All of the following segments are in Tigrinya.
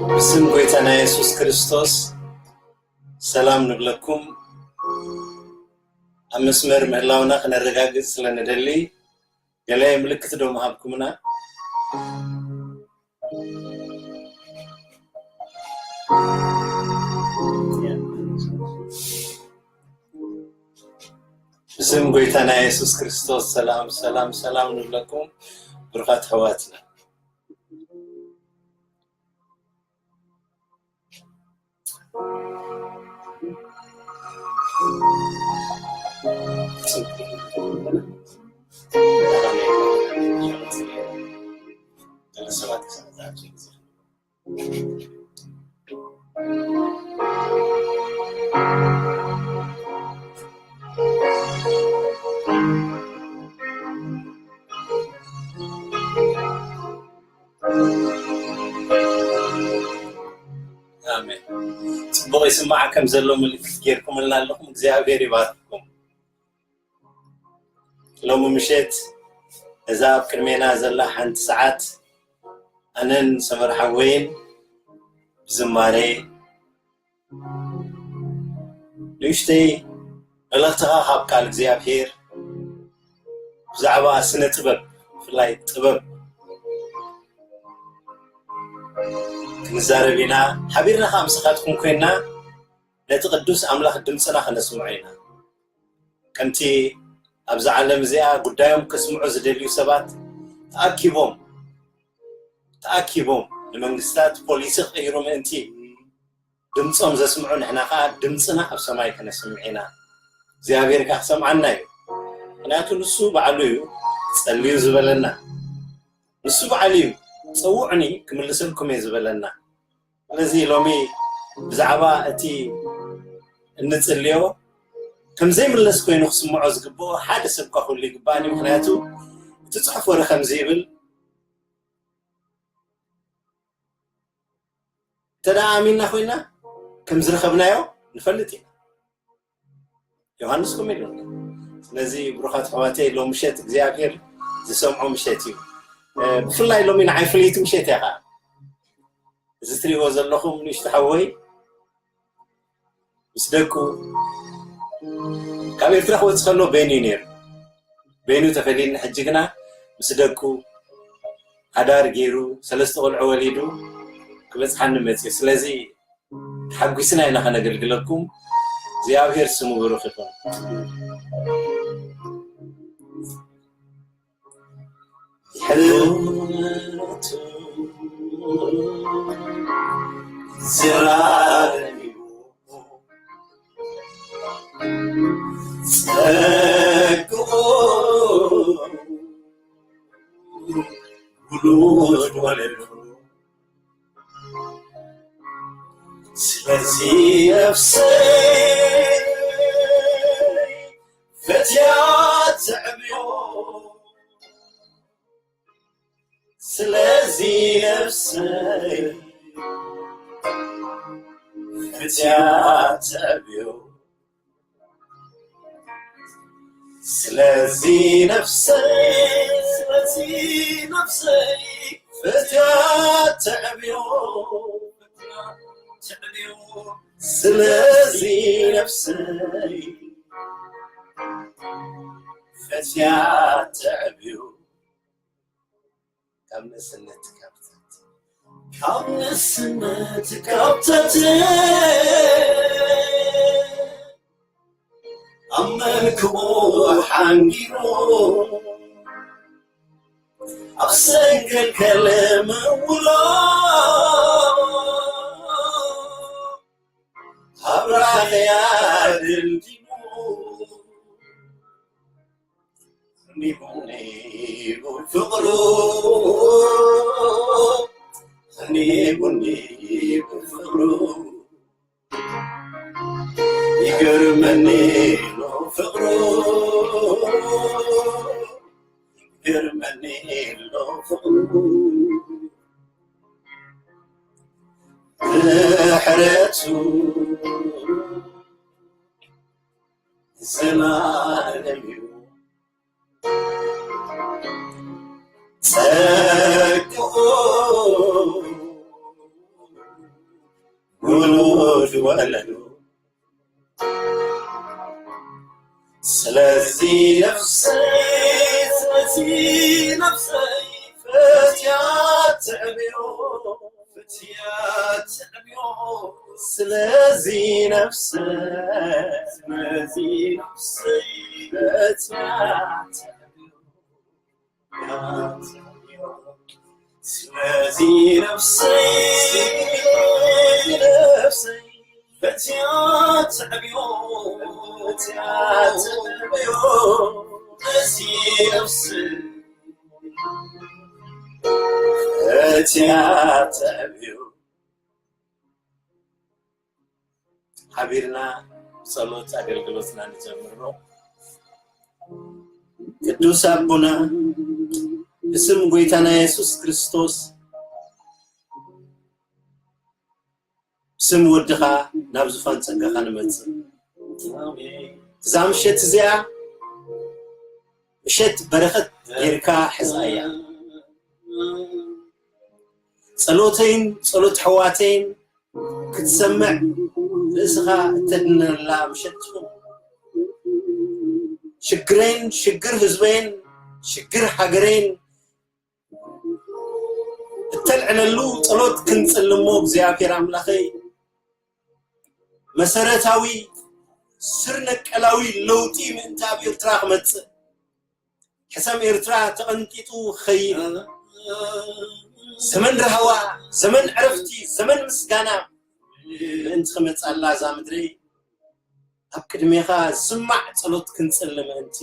ብስም ጎይታና የሱስ ክርስቶስ ሰላም ንብለኩም። ኣብ መስመር ምህላውና ክነረጋግጽ ስለ ንደሊ፣ ገለ ምልክት ዶ ምሃብኩምና? ብስም ጎይታና የሱስ ክርስቶስ ሰላም፣ ሰላም፣ ሰላም ንብለኩም ብሩኻት ኣሕዋትና። ኣሜን። ጽቡቕ ይስማዕ ከም ዘሎ ምልክት ጌርኩምልና ኣለኹም። እግዚኣብሔር ይባርክኩም። ሎሚ ምሸት እዛ ኣብ ቅድሜና ዘላ ሓንቲ ሰዓት ኣነን ሰመር ሓወይን ብዝማሬ ንእሽተይ መልእኽትኻ ካብ ቃል እግዚኣብሔር ብዛዕባ ስነ ጥበብ፣ ብፍላይ ጥበብ ክንዛረብ ኢና። ሓቢርና ከኣ ምሳኻትኩም ኮይና ነቲ ቅዱስ ኣምላኽ ድምፅና ከነስምዖ ኢና። ከምቲ ኣብዛ ዓለም እዚኣ ጉዳዮም ከስምዑ ዝደልዩ ሰባት ተኣኪቦም፣ ተኣኪቦም ንመንግስታት ፖሊሲ ክቕይሩ ምእንቲ ድምፆም ዘስምዑ፣ ንሕና ከዓ ድምፅና ኣብ ሰማይ ከነስምዕ ኢና። እግዚኣብሔር ከዓ ክሰምዓና እዩ። ምክንያቱ ንሱ ባዕሉ እዩ ጸልዩ ዝበለና። ንሱ ባዕሉ እዩ ጸውዑኒ ክምልሰልኩም እየ ዝበለና። ስለዚ ሎሚ ብዛዕባ እቲ እንጽልዮ ከም ዘይምለስ ኮይኑ ክስምዖ ዝግብኦ ሓደ ሰብ ክኸውን ይግባእኒ። ምክንያቱ እቲ ጽሑፍ ወረ ከምዚ ይብል፣ እንተ ደኣ ኣሚንና ኮይና ከም ዝረኸብናዮ ንፈልጥ ኢና። ዮሃንስ ከምኡ ኢሉ። ስለዚ ብሩኻት ኣሕዋተይ፣ ሎም ምሸት እግዚኣብሔር ዝሰምዖ ምሸት እዩ። እ፣ ብፍላይ ሎሚ ንዓይ ፍልይቲ ምሸት እያ ኸዓ። እዚ ትሪእዎ ዘለኹም ንእሽቶ ሓወይ ምስ ደቁ ካብ ኤርትራ ክወጽእ ከሎ በይኑ እዩ ነይሩ። በይኑ ተፈሊልና፣ ሕጂ ግና ምስ ደቁ ሓዳር ገይሩ ሰለስተ ቆልዑ ወሊዱ ክበጽሓኒ መጽዩ። ስለዚ ተሓጒስና ኢና ከነገልግለኩም። እግዚኣብሔር ስሙ ብሩኽ ይኹን። ሕልውነቱ ዘላለምዩ ጸግኡ ጉሉት ወለሉ። ስለዚ ነፍሰይ ፈትያ ተዕብዮ። ስለዚ ነፍሰይ ፈትያ ተዕብዮ። ስለዚ ነፍሰይ፣ ስለዚ ነፍሰይ ፈትያ ተዕብዮ። ስለዚ ነፍሰይ ፈትያ ተዕብዮ። ካብ ንእስነት ካብ ትሕቲ፣ ካብ ንእስነት ካብ ትሕቲ፣ ኣብ መልክዑ ሓንጊሩ፣ ኣብ ሰንከልከል ምውሎ፣ ኣብ ራእያ ደልዲሉ፣ ኒቡ ኒቡ ፍቕሩ፣ ኒቡ ኒቡ ፍቕሩ፣ ይገርመኒ ሎ ፍቕሩ፣ ይገርመኒ ሎ ፍቕሩ፣ ምሕረቱ ዘላለም እዩ። ጸግኡ ወለዶ። ስለዚ ነፍሰይ፣ ስለዚ ነፍሰይ፣ ፈትያ ትዕብዮ፣ ፈትያ ትዕብዮ። ስለዚ ነፍሰይ፣ ስለዚ ነፍሰይ፣ ፈትያ ትዕብዮ። ስለዚ ነፍሰይ፣ ነፍሰይ፣ ፈትያ ትዕብዮ፣ ፈትያ ትዕብዮ። ስለዚ ነፍሰይ፣ ፈትያ ትዕብዮ። ሓቢርና ብጸሎት ኣገልግሎትና ንጀምሮ። ቅዱስ ኣቦና፣ ብስም ጎይታና የሱስ ክርስቶስ፣ ብስም ወድኻ ናብ ዙፋን ጸጋኻ ንመጽእ። እዛ ምሸት እዚኣ ምሸት በረኸት ጌርካ ሕዝኣያ። ጸሎተይን ጸሎት ኣሕዋተይን ክትሰምዕ ርእስኻ እተድነላ ምሸት ትኹን። ሽግረይን ሽግር ህዝበይን ሽግር ሃገረይን እተልዕለሉ ጸሎት ክንጽሊ እሞ እግዚኣብሔር ኣምላኸይ መሰረታዊ ስር ነቀላዊ ለውጢ ምእንቲ ኣብ ኤርትራ ክመጽእ ሕሰም ኤርትራ ተቐንጢጡ ክኸይድ ዘመን ራህዋ ዘመን ዕረፍቲ ዘመን ምስጋና ምእንቲ ክመጽኣላ እዛ ምድሪ ኣብ ቅድሜኻ ዝስማዕ ጸሎት ክንጽሊ ምእንቲ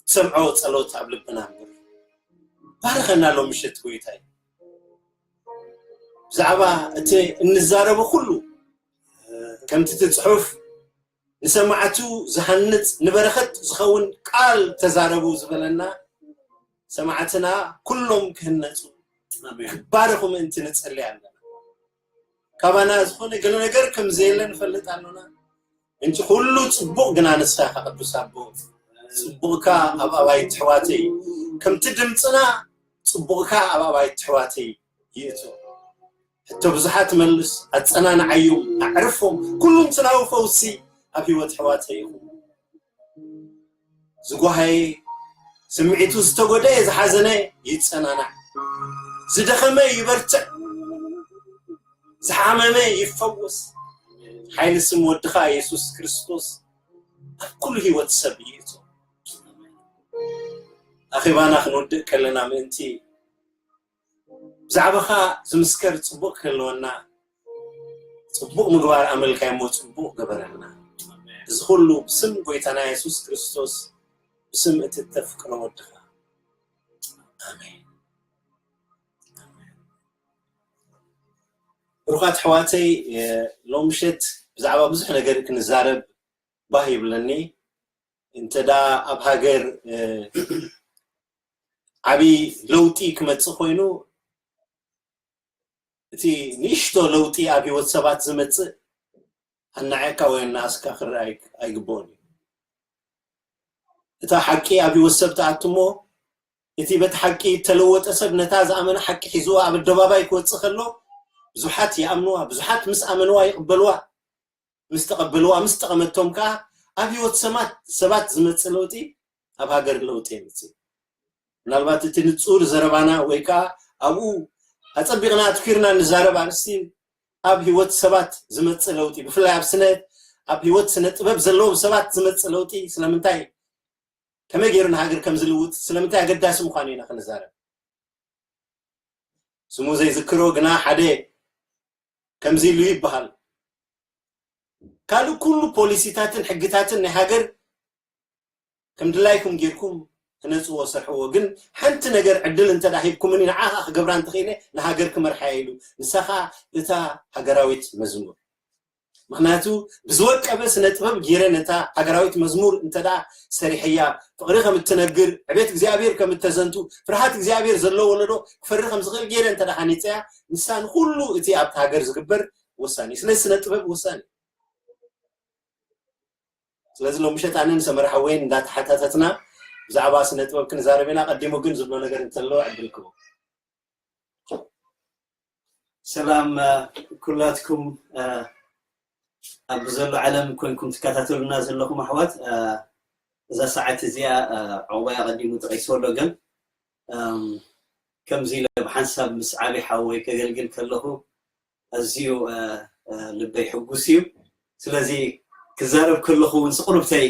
ትሰምዖ ጸሎት ኣብ ልብና እምበር። ባርኸና ሎም ምሸት ጎይታይ። ብዛዕባ እቲ እንዛረቦ ኩሉ ከምቲ እቲ ጽሑፍ ንሰማዕቱ ዝሃንጽ ንበረኸት ዝኸውን ቃል ተዛረቡ ዝበለና ሰማዕትና ኩሎም ክህነጹ ኣሜን። ክባረኹ ምእንቲ ንጸሊ ኣለና። ካባና ዝኾነ ገለ ነገር ከም ዘየለ ንፈልጥ ኣሎና። እንጂ ኩሉ ጽቡቕ ግና ንስኻ ኢኻ ቅዱስ ኣቦ። ጽቡቕካ ኣብ ኣባይቲ ኣሕዋተይ ከምቲ ድምጽና ጽቡቕካ ኣብ ኣባይቲ ኣሕዋተይ ይእቶ። ሕቶ ብዙሓት መልስ፣ ኣጸናንዓዮም፣ ኣዕርፎም፣ ኩሉም ጽናዊ ፈውሲ ኣብ ህይወት ኣሕዋተይ ይኹን። ዝጓሃየ ስምዒቱ ዝተጎደየ ዝሓዘነ ይጸናናዕ፣ ዝደኸመ ይበርትዕ፣ ዝሓመመ ይፈወስ። ሓይሊ ስም ወድኻ የሱስ ክርስቶስ ኣብ ኩሉ ህይወት ሰብ ይእቶ። ኣኼባና ክንውድእ ከለና ምእንቲ ብዛዕባኻ ዝምስከር ጽቡቕ ክህልወና ጽቡቕ ምግባር ኣመልካይ እሞ ጽቡቕ ገበረልና። እዚ ኩሉ ብስም ጎይታና የሱስ ክርስቶስ ብስም እቲ እተፍቅሮ ወድኻ ኣሜን። ብሩኻት ኣሕዋተይ ሎም ምሸት ብዛዕባ ብዙሕ ነገር ክንዛረብ ባህ ይብለኒ። እንተ ደኣ ኣብ ሃገር ዓብዪ ለውጢ ክመጽእ ኮይኑ እቲ ንእሽቶ ለውጢ ኣብ ህይወት ሰባት ዝመጽእ ኣናዕካ ወይ ኣናኣስካ ክረኣ ኣይግብኦን እዩ። እታ ሓቂ ኣብ ህይወት ሰብ ትኣቱ እሞ እቲ በቲ ሓቂ እተለወጠ ሰብ ነታ ዝኣመነ ሓቂ ሒዝዋ ኣብ ኣደባባይ ክወጽእ ከሎ ብዙሓት ይኣምንዋ፣ ብዙሓት ምስ ኣመንዋ ይቕበልዋ። ምስ ተቐበልዋ ምስ ጠቐመቶም ከኣ ኣብ ህይወት ሰማት ሰባት ዝመጽእ ለውጢ ኣብ ሃገር ለውጢ የምጽእ። ምናልባት እቲ ንጹር ዘረባና ወይ ከኣ ኣብኡ ኣጸቢቕና ኣትኪርና ንዛረብ ኣርእስቲ ኣብ ህይወት ሰባት ዝመጽእ ለውጢ ብፍላይ ኣብ ስነ ኣብ ህይወት ስነ ጥበብ ዘለዎም ሰባት ዝመጽእ ለውጢ ስለምንታይ ከመይ ገይሩ ንሃገር ከም ዝልውጥ ስለምንታይ ኣገዳሲ ምዃኑ ኢና ክንዛረብ። ስሙ ዘይዝክሮ ግና ሓደ ከምዚ ኢሉ ይበሃል። ካልእ ኩሉ ፖሊሲታትን ሕግታትን ናይ ሃገር ከም ድላይኩም ጌርኩም ህነጽዎ፣ ሰርሕዎ። ግን ሓንቲ ነገር ዕድል እንተ ደኣ ሂብኩምኒ ንዓ ኸኣ ክገብራ እንተኽኢለ ንሃገር ክመርሓ ኢሉ። ንሳ ኸኣ እታ ሃገራዊት መዝሙር። ምኽንያቱ ብዝወቀበ ስነ ጥበብ ጌረ ነታ ሃገራዊት መዝሙር እንተ ደኣ ሰሪሐያ፣ ፍቕሪ ከም እትነግር፣ ዕቤት እግዚኣብሔር ከም እተዘንቱ፣ ፍርሃት እግዚኣብሔር ዘለዎ ወለዶ ክፈሪ ከም ዝኽእል ጌረ እንተ ደኣ ሃኒጸያ፣ ንሳ ንኹሉ እቲ ኣብቲ ሃገር ዝግበር ወሳኒ እዩ። ስለዚ ስነ ጥበብ ወሳኒ እዩ። ስለዚ ሎም ምሸት ኣነን ሰመረ ሓወይን እንዳተሓታተትና ብዛዕባ ስነ ጥበብ ክንዛረብ ኢና። ቀዲሙ ግን ዝብሎ ነገር እንተሎ ዕድል ክቦ። ሰላም ኩላትኩም ኣብ ዘሎ ዓለም ኮይንኩም ትከታተሉና ዘለኹም ኣሕዋት። እዛ ሰዓት እዚኣ ዑቕባይ ኣቐዲሙ ጠቒስዎ ኣሎ፣ ግን ከምዚ ኢለ ብሓንሳብ ምስ ዓብዪ ሓወይ ከገልግል ከለኹ ኣዝዩ ልበይ ሕጉስ እዩ። ስለዚ ክዛረብ ከለኹ እውን ስቕርብተይ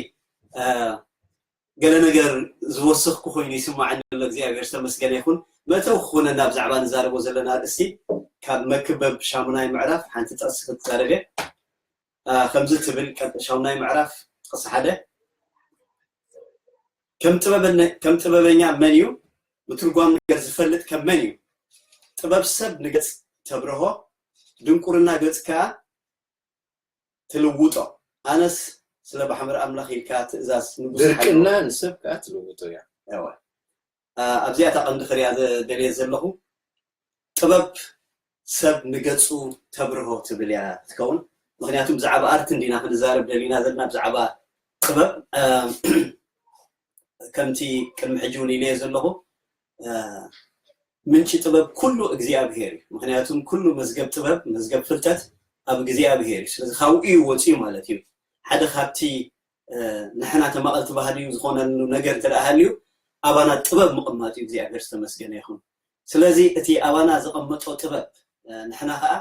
ገለ ነገር ዝወሰኽኩ ኮይኑ ይስማዓኒ ኣሎ። እግዚኣብሔር ዝተመስገነ ይኹን። መእተዊ ክኾነና ብዛዕባ ንዛረቦ ዘለና ኣርእስቲ ካብ መክብብ ሻሙናይ ምዕራፍ ሓንቲ ጥቕሲ ክትዛረብ እየ። ከምዚ ትብል ቀጥ ሻሙናይ ምዕራፍ ጥቕሲ ሓደ ከም ጥበበኛ መን እዩ? ብትርጓም ነገር ዝፈልጥ ከም መን እዩ? ጥበብ ሰብ ንገጽ ተብርሆ፣ ድንቁርና ገጽ ከኣ ትልውጦ። ኣነስ ስለ ባሕምር ኣምላኽ ኢልካ ትእዛዝ ንጉስ ድርቅና ንሰብ ከኣ ትልውጦ እያ። ኣብዚኣ እታ ቀንዲ ክሪኣ ደልየ ዘለኹ ጥበብ ሰብ ንገጹ ተብርሆ ትብል እያ ትኸውን። ምክንያቱ ብዛዕባ ኣርት እንዲና ክንዛረብ ደሊና ዘለና፣ ብዛዕባ ጥበብ ከምቲ ቅድሚ ሕጂ እውን ኢለዮ ዘለኹ ምንጪ ጥበብ ኩሉ እግዚኣብሔር እዩ። ምክንያቱም ኩሉ መዝገብ ጥበብ መዝገብ ፍልጠት ኣብ እግዚኣብሔር እዩ። ስለዚ ካብኡ እዩ ወፂኡ ማለት እዩ። ሓደ ካብቲ ንሕና ተማቐልቲ ባህሊ እዩ ዝኾነሉ ነገር እንተ ደኣ ሃልዩ ኣባና ጥበብ ምቕማጥ እዩ። እግዚኣብሔር ዝተመስገነ ይኹን። ስለዚ እቲ ኣባና ዘቐመጦ ጥበብ ንሕና ከዓ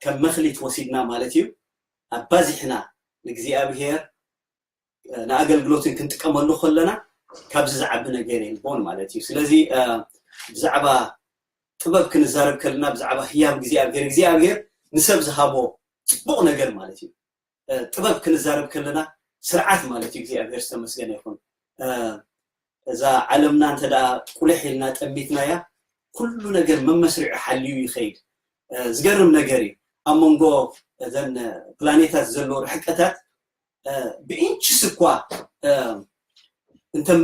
ከም መክሊት ወሲድና ማለት እዩ ኣባዚሕና ንእግዚኣብሔር ንኣገልግሎትን ክንጥቀመሉ ከለና ካብዚ ዝዓቢ ነገር የልቦን ማለት እዩ። ስለዚ ብዛዕባ ጥበብ ክንዛረብ ከለና ብዛዕባ ህያብ እግዚኣብሔር እግዚኣብሔር ንሰብ ዝሃቦ ፅቡቕ ነገር ማለት እዩ። ጥበብ ክንዛረብ ከለና ስርዓት ማለት እዩ። እግዚኣብሔር ዝተመስገነ ይኹን። እዛ ዓለምና እንተ ደኣ ቁልሕ ኢልና ጠሚትናያ ኩሉ ነገር መመስሪዑ ሓልዩ ይኸይድ። ዝገርም ነገር እዩ። ኣብ መንጎ እዘን ፕላኔታት ዘሎ ርሕቀታት ብኢንችስ እኳ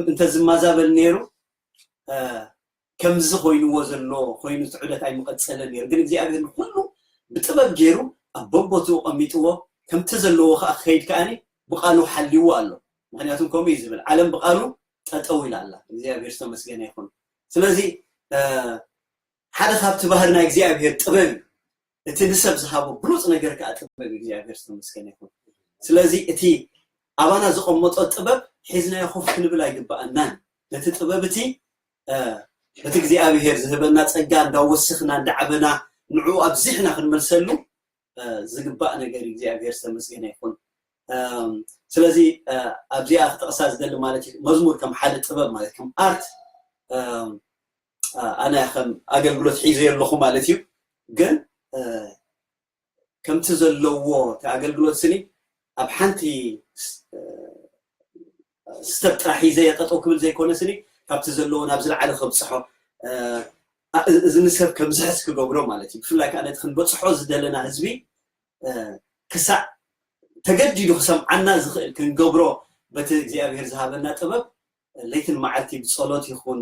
እንተዝማዛበል ነይሩ ከምዚ ኮይንዎ ዘሎ ኮይኑ እቲ ዑደት ኣይምቐፀለን ነይሩ። ግን እግዚኣብሔር ንኩሉ ብጥበብ ገይሩ ኣብ በቦትኡ ቀሚጥዎ ከምቲ ዘለዎ ከዓ ክኸይድ ከዓኒ ብቃሉ ሓልይዎ ኣሎ። ምክንያቱም ከምኡ እዩ ዝብል ዓለም ብቃሉ ጠጠው ኢላ ኣላ። እግዚኣብሔር ዝተመስገነ ይኹን። ስለዚ ሓደ ካብቲ ባህሪ ናይ እግዚኣብሔር ጥበብ እዩ። እቲ ንሰብ ዝሃቦ ብሉፅ ነገር ከዓ ጥበብ እዩ። እግዚኣብሔር ዝተመስገነ ይኹን። ስለዚ እቲ ኣባና ዝቐመጦ ጥበብ ሒዝናዮ ኮፍ ክንብል ኣይግበኣናን። ነቲ ጥበብ እቲ በቲ እግዚኣብሔር ዝህበና ፀጋ እንዳወሰኽና እንዳዓበና ንዕኡ ኣብዚሕና ክንመልሰሉ ዝግባእ ነገር እዩ። እግዚኣብሔር ዝተመስገነ ይኹን። ስለዚ ኣብዚኣ ክጠቕሳ ዝደሊ ማለት እዩ መዝሙር ከም ሓደ ጥበብ ማለት ከም ኣርት ኣነ ከም ኣገልግሎት ሒዘ ኣለኹ ማለት እዩ። ግን ከምቲ ዘለዎ እቲ ኣገልግሎት ስኒ ኣብ ሓንቲ ስተብ ጥራሕ ሒዘ ጠጠው ክብል ዘይኮነ ስኒ ካብቲ ዘለዎ ናብ ዝለዓለ ከብፅሖ እዚ ንሰብ ከምዝሕዝ ክገብሮ ማለት እዩ። ብፍላይ ከዓ ነቲ ክንበፅሖ ዝደለና ህዝቢ ክሳዕ ተገዲዱ ክሰምዓና ዝኽእል ክንገብሮ በቲ እግዚኣብሔር ዝሃበና ጥበብ ለይትን መዓልቲ ብጸሎት ይኹን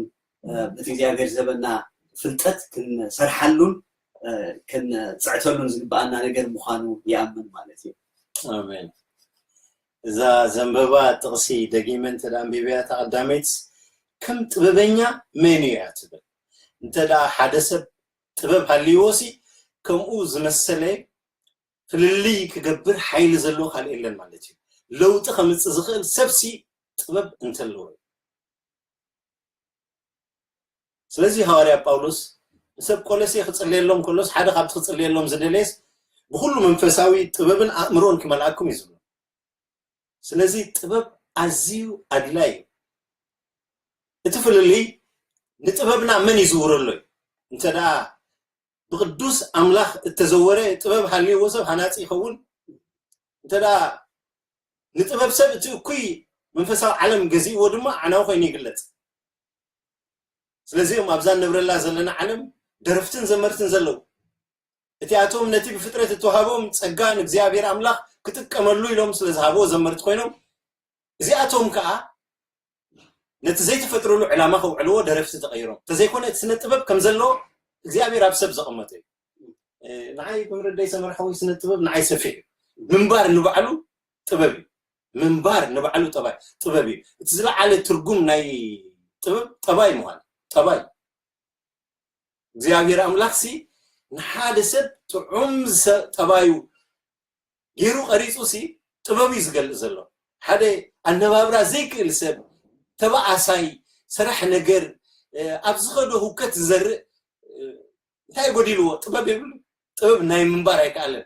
በቲ እግዚኣብሔር ዝህበና ፍልጠት ክንሰርሓሉን ክንፅዕተሉን ዝግበኣና ነገር ምዃኑ ይኣምን ማለት እዩ። ኣሜን። እዛ ዘንበባ ጥቕሲ ደጊመ እንተ ደኣ ኣንቢበያ እታ ቀዳመይትስ ከም ጥበበኛ መን እዩ እያ ትብል። እንተ ደኣ ሓደ ሰብ ጥበብ ሃልይዎ ሲ ከምኡ ዝመሰለ ፍልልይ ክገብር ሓይሊ ዘለዎ ካልእ የለን ማለት እዩ። ለውጢ ከምፅእ ዝኽእል ሰብሲ ጥበብ እንተለዎ እዩ። ስለዚ ሃዋርያ ጳውሎስ ንሰብ ቆሎሴ ክጽልየሎም ከሎስ ሓደ ካብቲ ክጽልየሎም ዝደለየስ ብኹሉ መንፈሳዊ ጥበብን ኣእምሮን ክመልኣኩም እዩ ዝብሎ። ስለዚ ጥበብ ኣዝዩ ኣድላይ እዩ። እቲ ፍልልይ ንጥበብና መን ይዝውረሎ እዩ። እንተ ደኣ ብቅዱስ ኣምላኽ እተዘወረ ጥበብ ሃልይዎ ሰብ ሃናጺ ይኸውን። እንተ ደኣ ንጥበብ ሰብ እቲ እኩይ መንፈሳዊ ዓለም ገዚእዎ ድማ ኣዕናዊ ኮይኑ ይግለጽ። ስለዚ እዮም ኣብዛ ንነብረላ ዘለና ዓለም ደረፍትን ዘመርትን ዘለዉ። እቲኣቶም ነቲ ብፍጥረት እተዋሃቦም ጸጋ ንእግዚኣብሔር ኣምላኽ ክጥቀመሉ ኢሎም ስለ ዝሃብዎ ዘመርቲ ኮይኖም፣ እዚኣቶም ከኣ ነቲ ዘይተፈጥረሉ ዕላማ ከውዕልዎ ደረፍቲ ተቐይሮም። እንተዘይኮነ እቲ ስነ ጥበብ ከም ዘለዎ እግዚኣብሔር ኣብ ሰብ ዘቐመጦ እዩ። ንዓይ ብምርደይ ሰመር ሓወይ ስነ ጥበብ ንዓይ ሰፊሕ እዩ። ምንባር ንባዕሉ ጥበብ እዩ። ምንባር ንባዕሉ ጠባይ ጥበብ እዩ። እቲ ዝለዓለ ትርጉም ናይ ጥበብ ጠባይ ምዃን ጠባይ እግዚኣብሔር ኣምላኽሲ ንሓደ ሰብ ጥዑም ሰብ ጠባዩ ገይሩ ቀሪፁ ሲ ጥበብ እዩ ዝገልፅ ዘሎ። ሓደ ኣነባብራ ዘይክእል ሰብ፣ ተባኣሳይ፣ ሰራሕ ነገር፣ ኣብ ዝኸዶ ህውከት ዝዘርእ እንታይ ጎዲልዎ? ጥበብ የብሉ። ጥበብ ናይ ምንባር ኣይከኣለን።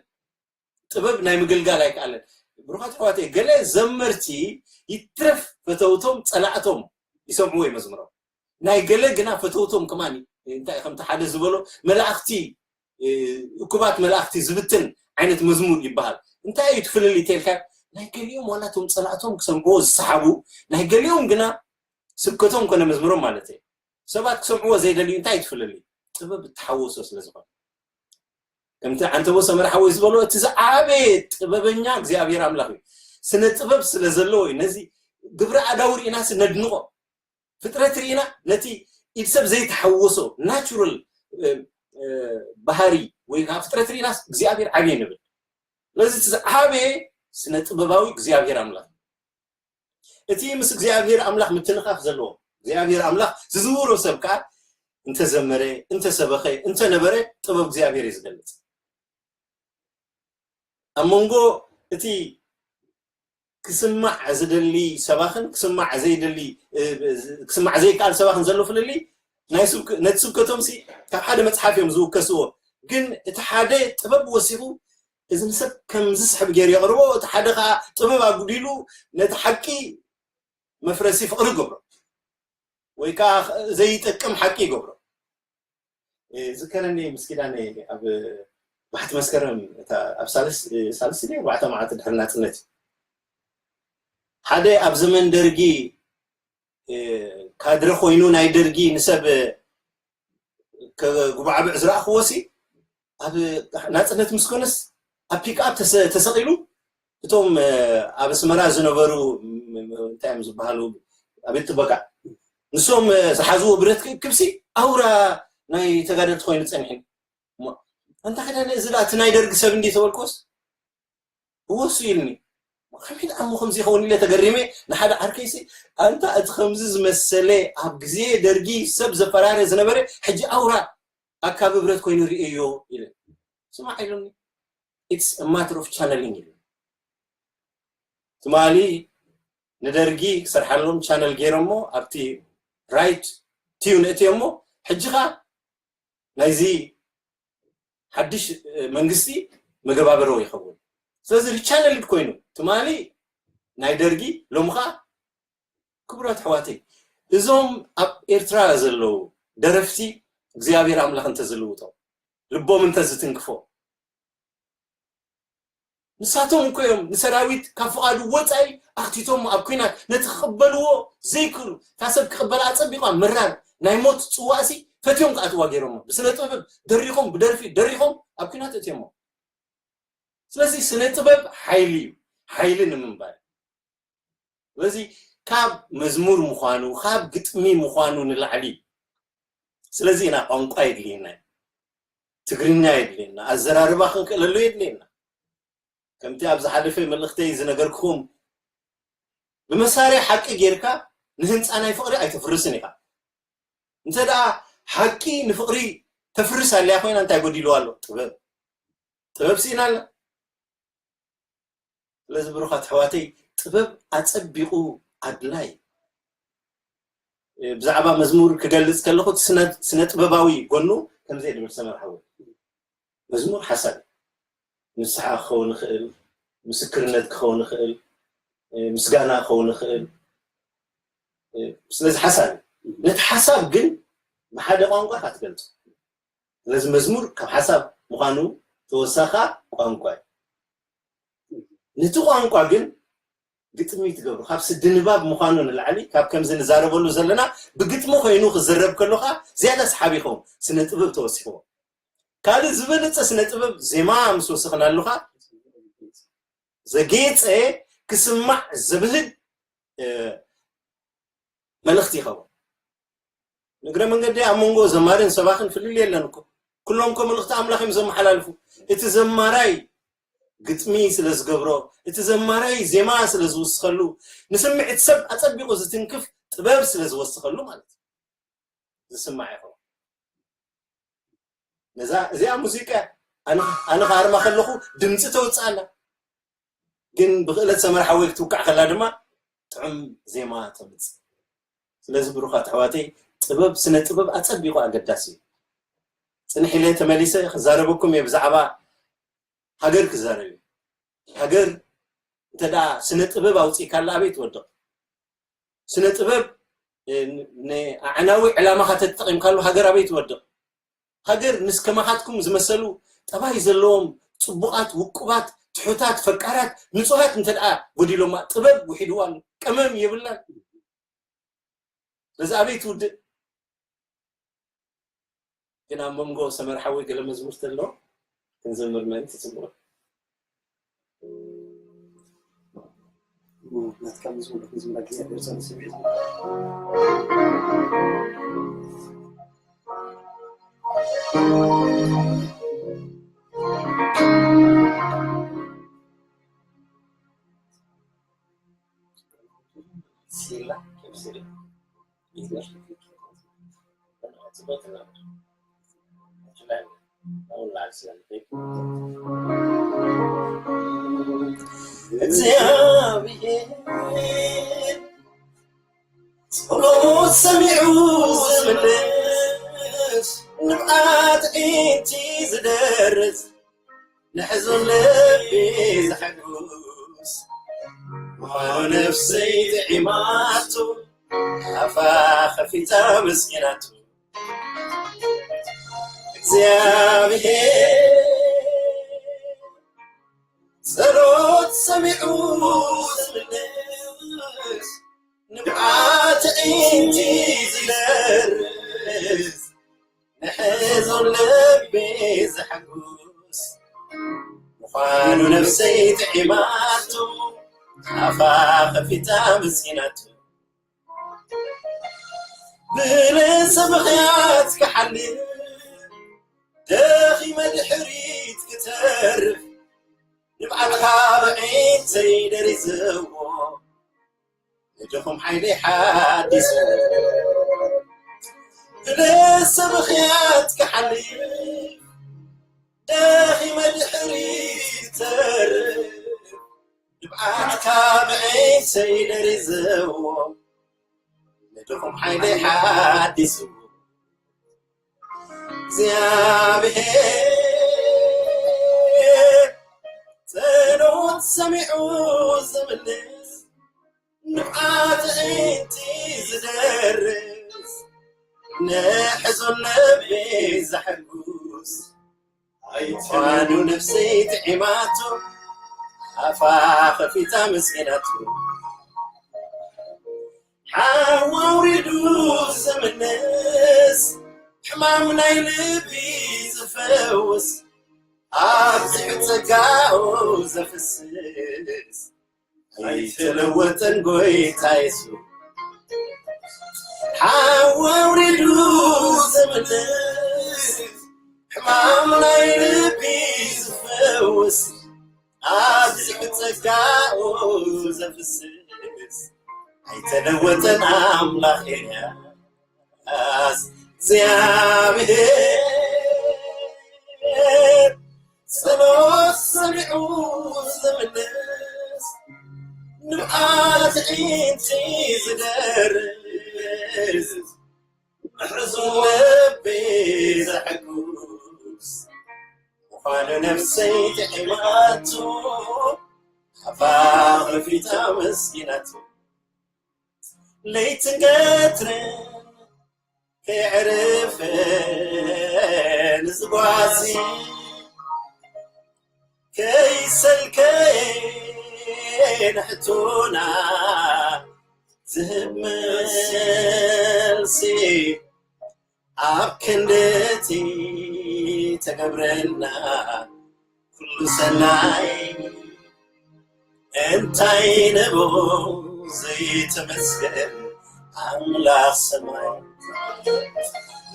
ጥበብ ናይ ምግልጋል ኣይከኣለን። ብሩኻት ኣሕዋተይ፣ ገለ ዘመርቲ ይትረፍ ፈተውቶም ጸላእቶም ይሰምዕዎ እዩ መዝሙሮም። ናይ ገለ ግና ፈተውቶም ከማን እንታይ ከምቲ ሓደ ዝበሎ መላእኽቲ እኩባት መላእኽቲ ዝብትን ዓይነት መዝሙር ይበሃል። እንታይ እዩ ትፍልል ይተልካ? ናይ ገሊኦም ዋላ እቶም ጸላእቶም ክሰምዕዎ ዝሰሓቡ፣ ናይ ገሊኦም ግና ስብከቶም ኮነ መዝሙሮም ማለት እዩ። ሰባት ክሰምዕዎ ዘይደልዩ እንታይ እዩ ትፍልል? ጥበብ እተሓወሶ ስለ ዝኾነ። ከምቲ ዓንተቦ ሰመረ ሓወይ ዝበሎ እቲ ዝዓበየ ጥበበኛ እግዚኣብሔር ኣምላኽ እዩ። ስነ ጥበብ ስለ ዘለዎ እዩ። ነዚ ግብረ ኣዳው ርኢናስ ነድንቆ። ፍጥረት ርኢና ነቲ ኢድ ሰብ ዘይተሓወሶ ናቹራል ባህሪ ወይ ከዓ ፍጥረት ርኢናስ እግዚኣብሔር ዓብየ ንብል። ስለዚ እቲ ዝዓበየ ስነ ጥበባዊ እግዚኣብሔር ኣምላኽ እዩ። እቲ ምስ እግዚኣብሔር ኣምላኽ ምትንኻፍ ዘለዎ እግዚኣብሔር ኣምላኽ ዝዝውሮ ሰብ ከዓ እንተዘመረ፣ እንተሰበኸ፣ እንተነበረ ጥበብ እግዚኣብሔር እዩ ዝገልፅ። ኣብ መንጎ እቲ ክስማዕ ዝደሊ ሰባኽን ክስማዕ ዘይደሊ ክስማዕ ዘይከኣል ሰባኽን ዘሎ ፍልልይ ናይ ስብክ- ነቲ ስብከቶም ሲ ካብ ሓደ መፅሓፍ እዮም ዝውከስዎ። ግን እቲ ሓደ ጥበብ ወሲኹ እዚ ንሰብ ከም ዝስሕብ ገይሩ የቕርቦ፣ እቲ ሓደ ከዓ ጥበብ ኣጉዲሉ ነቲ ሓቂ መፍረሲ ፍቕሪ ይገብሮ ወይ ከዓ ዘይጠቅም ሓቂ ይገብሮ። ዝከረኒ ምስ ኪዳነ ኣብ ባሕቲ መስከረም እታ ኣብ ሳልስ ሳልስ ድዩ ኣርባዕተ መዓልቲ ድሕሪ ናፅነት ሓደ ኣብ ዘመን ደርጊ ካድረ ኮይኑ ናይ ደርጊ ንሰብ ከጉባዕብዕ ዝረኣኽዎ ሲ ኣብ ናፅነት ምስ ኮነስ ኣብ ፒክኣፕ ተሰ- ተሰቒሉ እቶም ኣብ ኣስመራ ዝነበሩ እንታይ እዮም ዝበሃሉ ኣቤት ጥበቃ ንሶም ዝሓዝዎ ብረት ክእክብሲ ኣውራ ናይ ተጋደልቲ ኮይኑ ፀኒሕኒ። እሞ ኣንታ ኸዳነ እዚ ደኣ እቲ ናይ ደርጊ ሰብ እንዲ ተበልኮስ እወሱ ኢልኒ። ከመይ ደኣ እሞ ከምዚ ይኸውን ኢለ ተገሪመ። ንሓደ ዓርከይሲ ኣንታ እቲ ከምዚ ዝመሰለ ኣብ ግዜ ደርጊ ሰብ ዘፈራረ ዝነበረ ሕጂ ኣውራ ኣካቢ ብረት ኮይኑ ርእዮ ኢለ ስማዕ ኢሉኒ። It's a matter of channeling ኢሉ ትማሊ ንደርጊ ክሰርሓሎም ቻነል ገይሮሞ ኣብቲ ራይት ቲዩ ንእትዮሞ ሕጂ ኸዓ ናይዚ ሓድሽ መንግስቲ መገባበሮ ይኸውን። ስለዚ ሪቻነልድ ኮይኑ ትማሊ ናይ ደርጊ ሎሚ ኸዓ ክቡራት ኣሕዋተይ እዞም ኣብ ኤርትራ ዘለዉ ደረፍቲ እግዚኣብሔር ኣምላኽ እንተዝልውጦም ልቦም እንተዝትንክፎ ንሳቶም እኮ እዮም ንሰራዊት ካብ ፍቓዱ ወፃኢ ኣኽቲቶም ኣብ ኲናት ነቲ ክቕበልዎ ዘይክእሉ እታ ሰብ ክቕበላ ኣፀቢቋ ምራር ናይ ሞት ፅዋእሲ ፈትዮም ክኣትዋ ገይሮሞ ብስነ ጥበብ ደሪኾም ብደርፊ ደሪኾም ኣብ ኲናት እትዮሞ ስለዚ ስነ ጥበብ ሓይሊ እዩ ሓይሊ ንምንባር ስለዚ ካብ መዝሙር ምዃኑ ካብ ግጥሚ ምዃኑ ንላዕሊ ስለዚ ኢና ቋንቋ የድልየና ትግርኛ የድልየና ኣዘራርባ ክንክእለሉ የድልየና ከምቲ ኣብ ዝሓለፈ መልእኽተይ ዝነገርክኹም ብመሳርያ ሓቂ ጌርካ ንህንፃ ናይ ፍቕሪ ኣይተፍርስን ኢኻ እንተ ደኣ ሓቂ ንፍቕሪ ተፍርስ ኣለያ ኮይና እንታይ ጎዲልዋ ኣሎ ጥበብ ጥበብ ስኢና ኣላ ስለዚ ብሩኻት ኣሕዋተይ ጥበብ ኣፀቢቑ ኣድላይ ብዛዕባ መዝሙር ክገልፅ ከለኹ ስነ ጥበባዊ ጎኑ ከምዚ ድብል ሰመር ሓወይ መዝሙር ሓሳብ ንስሓ ክኸውን ይኽእል ምስክርነት ክኸውን ይኽእል ምስጋና ክኸውን ይኽእል ስለዚ ሓሳብ ነቲ ሓሳብ ግን ብሓደ ቋንቋ ኢኻ ትገልፆ ስለዚ መዝሙር ካብ ሓሳብ ምዃኑ ተወሳኻ ቋንቋ እዩ ነቲ ቋንቋ ግን ግጥሚ ትገብሩ ካብ ስዲ ንባብ ምዃኑ ንላዕሊ ካብ ከምዚ ንዛረበሉ ዘለና ብግጥሚ ኮይኑ ክዝረብ ከሎካ ዝያዳ ሰሓቢ ይኸውን ስነ ጥበብ ተወሲኽዎ ካልእ ዝበለፀ ስነ ጥበብ ዜማ ምስ ወሰኽናሉካ ዘጌፀ ክስማዕ ዘብህግ መልእኽቲ ይኸውን ንእግረ መንገዲ ኣብ መንጎ ዘማርን ሰባኽን ፍልል የለን እኮ ኩሎም እኮ መልእኽቲ ኣምላኽ እዮም ዘመሓላልፉ እቲ ዘማራይ ግጥሚ ስለ ዝገብሮ እቲ ዘማራይ ዜማ ስለ ዝውስኸሉ ንስምዒት ሰብ ኣፀቢቑ ዝትንክፍ ጥበብ ስለ ዝወስኸሉ ማለት እዩ ዝስማዕ ይኸውን ነዛ እዚኣ ሙዚቃ ኣነ ኣነ ክኣርማ ከለኹ ድምፂ ተውፅኣላ። ግን ብክእለት ሰመር ሓወይ ክትውቃዕ ከላ ድማ ጥዑም ዜማ ተምፅእ። ስለዚ ብሩኻት ኣሕዋተይ፣ ጥበብ፣ ስነ ጥበብ ኣፀቢቑ ኣገዳሲ እዩ። ፅንሕ ኢለ ተመሊሰ ክዛረበኩም እየ ብዛዕባ ሃገር ክዛረብ እየ። ሃገር እንተ ደኣ ስነ ጥበብ ኣውፂእካላ ኣበይ ትወድቕ? ስነ ጥበብ ንኣዕናዊ ዕላማኻ ተተጠቒምካሉ ሃገር ኣበይ ትወድቕ? ሃገር ምስ ከማኻትኩም ዝመሰሉ ጠባይ ዘለዎም ፅቡቓት፣ ውቁባት፣ ትሑታት፣ ፈቃራት፣ ንፁሃት እንተ ደኣ ጎዲሎማ ጥበብ ውሒድዋ ኣሎ። ቀመም የብላን። በዚ ኣበይ ትውድእ? ግን ኣብ መንጎ ሰመር ሓወይ ገለ መዝሙር ተሎ ክንዘምር ምእንቲ ጽቡቕ። ናትካ መዝሙር ክንዝምራ እግዚኣብሔር ጸሎት ስምዒት ሲላ ኬፍ ሲሪ እግዚኣብሔር ጸሎት ሰሚዑ ዝምልስ፣ ንብዓት ዒንቲ ዝደርስ፣ ንሕዙን ልቢ ዘሐጉስ፣ ምዃኑ ነፍሰይ ጥዒማቶ፣ ኣፋ ኸፊታ መስኪናቶ። እግዚኣብሔር ጸሎት ሰሚዑ ዝምልስ፣ ንብዓት ዒንቲ ዝደርስ፣ ንሕዙን ልቢ ዘሐጉስ፣ ምዃኑ ነፍሰይ ጥዒማቶ፣ ኣፋ ኸፊታ መስኪናቶ። ብርእሰ ምኽያት ክሓልፍ፣ ደኺመ ድሕሪት ክተርፍ፣ ንብዓትኻ ብዒንተይ ደሪዘዎ፣ ንድኹም ሓይለይ ሓዲሱ። ብርእሰ ምኽያት ክሓልፍ፣ ደኺመ ድሕሪት ክተርፍ፣ ንብዓትካ ብዒንተይ ደሪዘዎ፣ ንድኹም ሓይለይ ሓዲሱ። እግዚኣብሔር ጸሎት ሰሚዑ ዝምልስ፣ ንብዓት ዒንቲ ዝደርስ፣ ንሕዙን ልቢ ዘሐጉስ፣ ኣይትመኑ ነፍሰይ ጥዒማቶ፣ ኣፋ ኸፊታ መስኪናቶ። ሓዊ ኣውሪዱ ዝምልስ፣ ሕማም ናይ ልቢ ዝፈውስ፣ ኣብዚሑ ጸጋኡ ዘፍስስ፣ ኣይተለወጠን ጎይታ የሱስ። ሓዊ ኣውሪዱ ዝምልስ፣ ሕማም ናይ ልቢ ዝፈውስ፣ ኣብዚሑ ጸጋኡ ዘፍስስ፣ ኣይተለወጠን ኣምላኽ ኤልያስ። እግዚኣብሔር ጸሎት ሰሚዑ ዝምልስ፣ ንብዓት ዒንቲ ዝደርስ፣ ንሕዙን ልቢ ዘሐጉስ፣ ምዃኑ ነፍሰይ ጥዒማቶ፣ ኣፋ ኸፊታ መስኪናቶ። ለይትን ቀትርን ከየዕረፈ ንዝጓሲ፣ ከይሰልከየ ንሕቶና ዝህብ መልሲ፣ ኣብ ክንድቲ ተገብረልና ኩሉ ሰናይ፣ እንታይ ንብኡ ዘይተመስገን ኣምላኽ ሰማይ።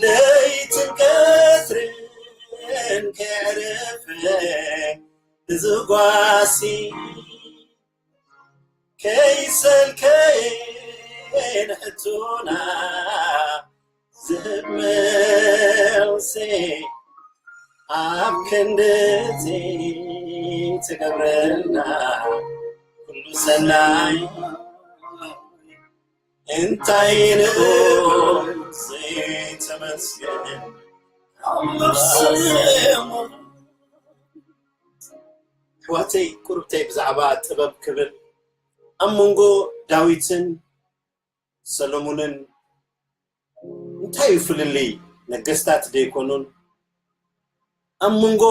ለይትን ቀትርን ከየዕረፈ ንዝጓሲ፣ ከይሰልከየ ንሕቶና ዝህብ መልሲ፣ ኣብ ክንድቲ ትገብረልና ኩሉ ሰናይ እንታይ ንብል ዘይተመስገን ኣምላኽ ስሙ። ኣሕዋተይ ቁርብተይ ብዛዕባ ጥበብ ክብል ኣብ መንጎ ዳዊትን ሰሎሙንን እንታይ እዩ ፍልልይ? ነገስታት ደይኮኑን? ኣብ መንጎ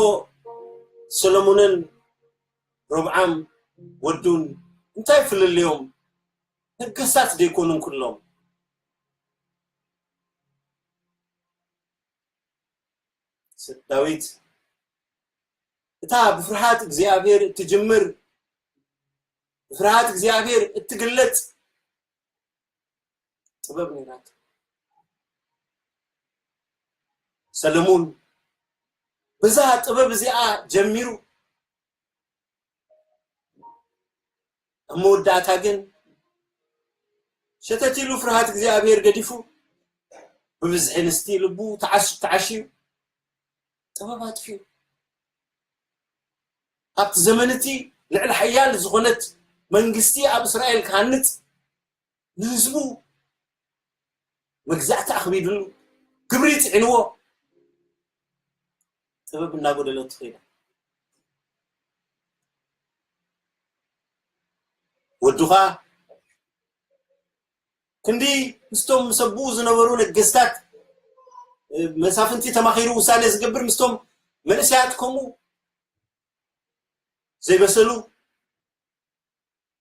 ሰሎሙንን ሮብዓም ወዱን እንታይ ፍልልዮም? ነገስታት ደይኮኑን ኩሎም? ዳዊት እታ ብፍርሃት እግዚኣብሔር እትጅምር ብፍርሃት እግዚኣብሔር እትግለጽ ጥበብ ነይራቶ። ሰለሙን በዛ ጥበብ እዚኣ ጀሚሩ ኣብ መወዳእታ ግን ሸተት ኢሉ ፍርሃት እግዚኣብሔር ገዲፉ ብብዝሒ ኣንስቲ ልቡ ተዓሽ- ተዓሽዩ ጥበብ ኣጥፊኡ። ኣብቲ ዘመን እቲ ልዕሊ ሓያል ዝኾነት መንግስቲ ኣብ እስራኤል ክሃንጽ ንህዝቡ መግዛእቲ ኣኽቢድሉ ግብሪ ይጽዕንዎ ጥበብ እናጎደለቱ ኸይዳ። ወዱ ኸኣ ክንዲ ምስቶም ምስ ኣቦኡ ዝነበሩ ነገስታት መሳፍንቲ ተማኺሩ ውሳኔ ዝገብር ምስቶም መንእሰያት ከምኡ ዘይበሰሉ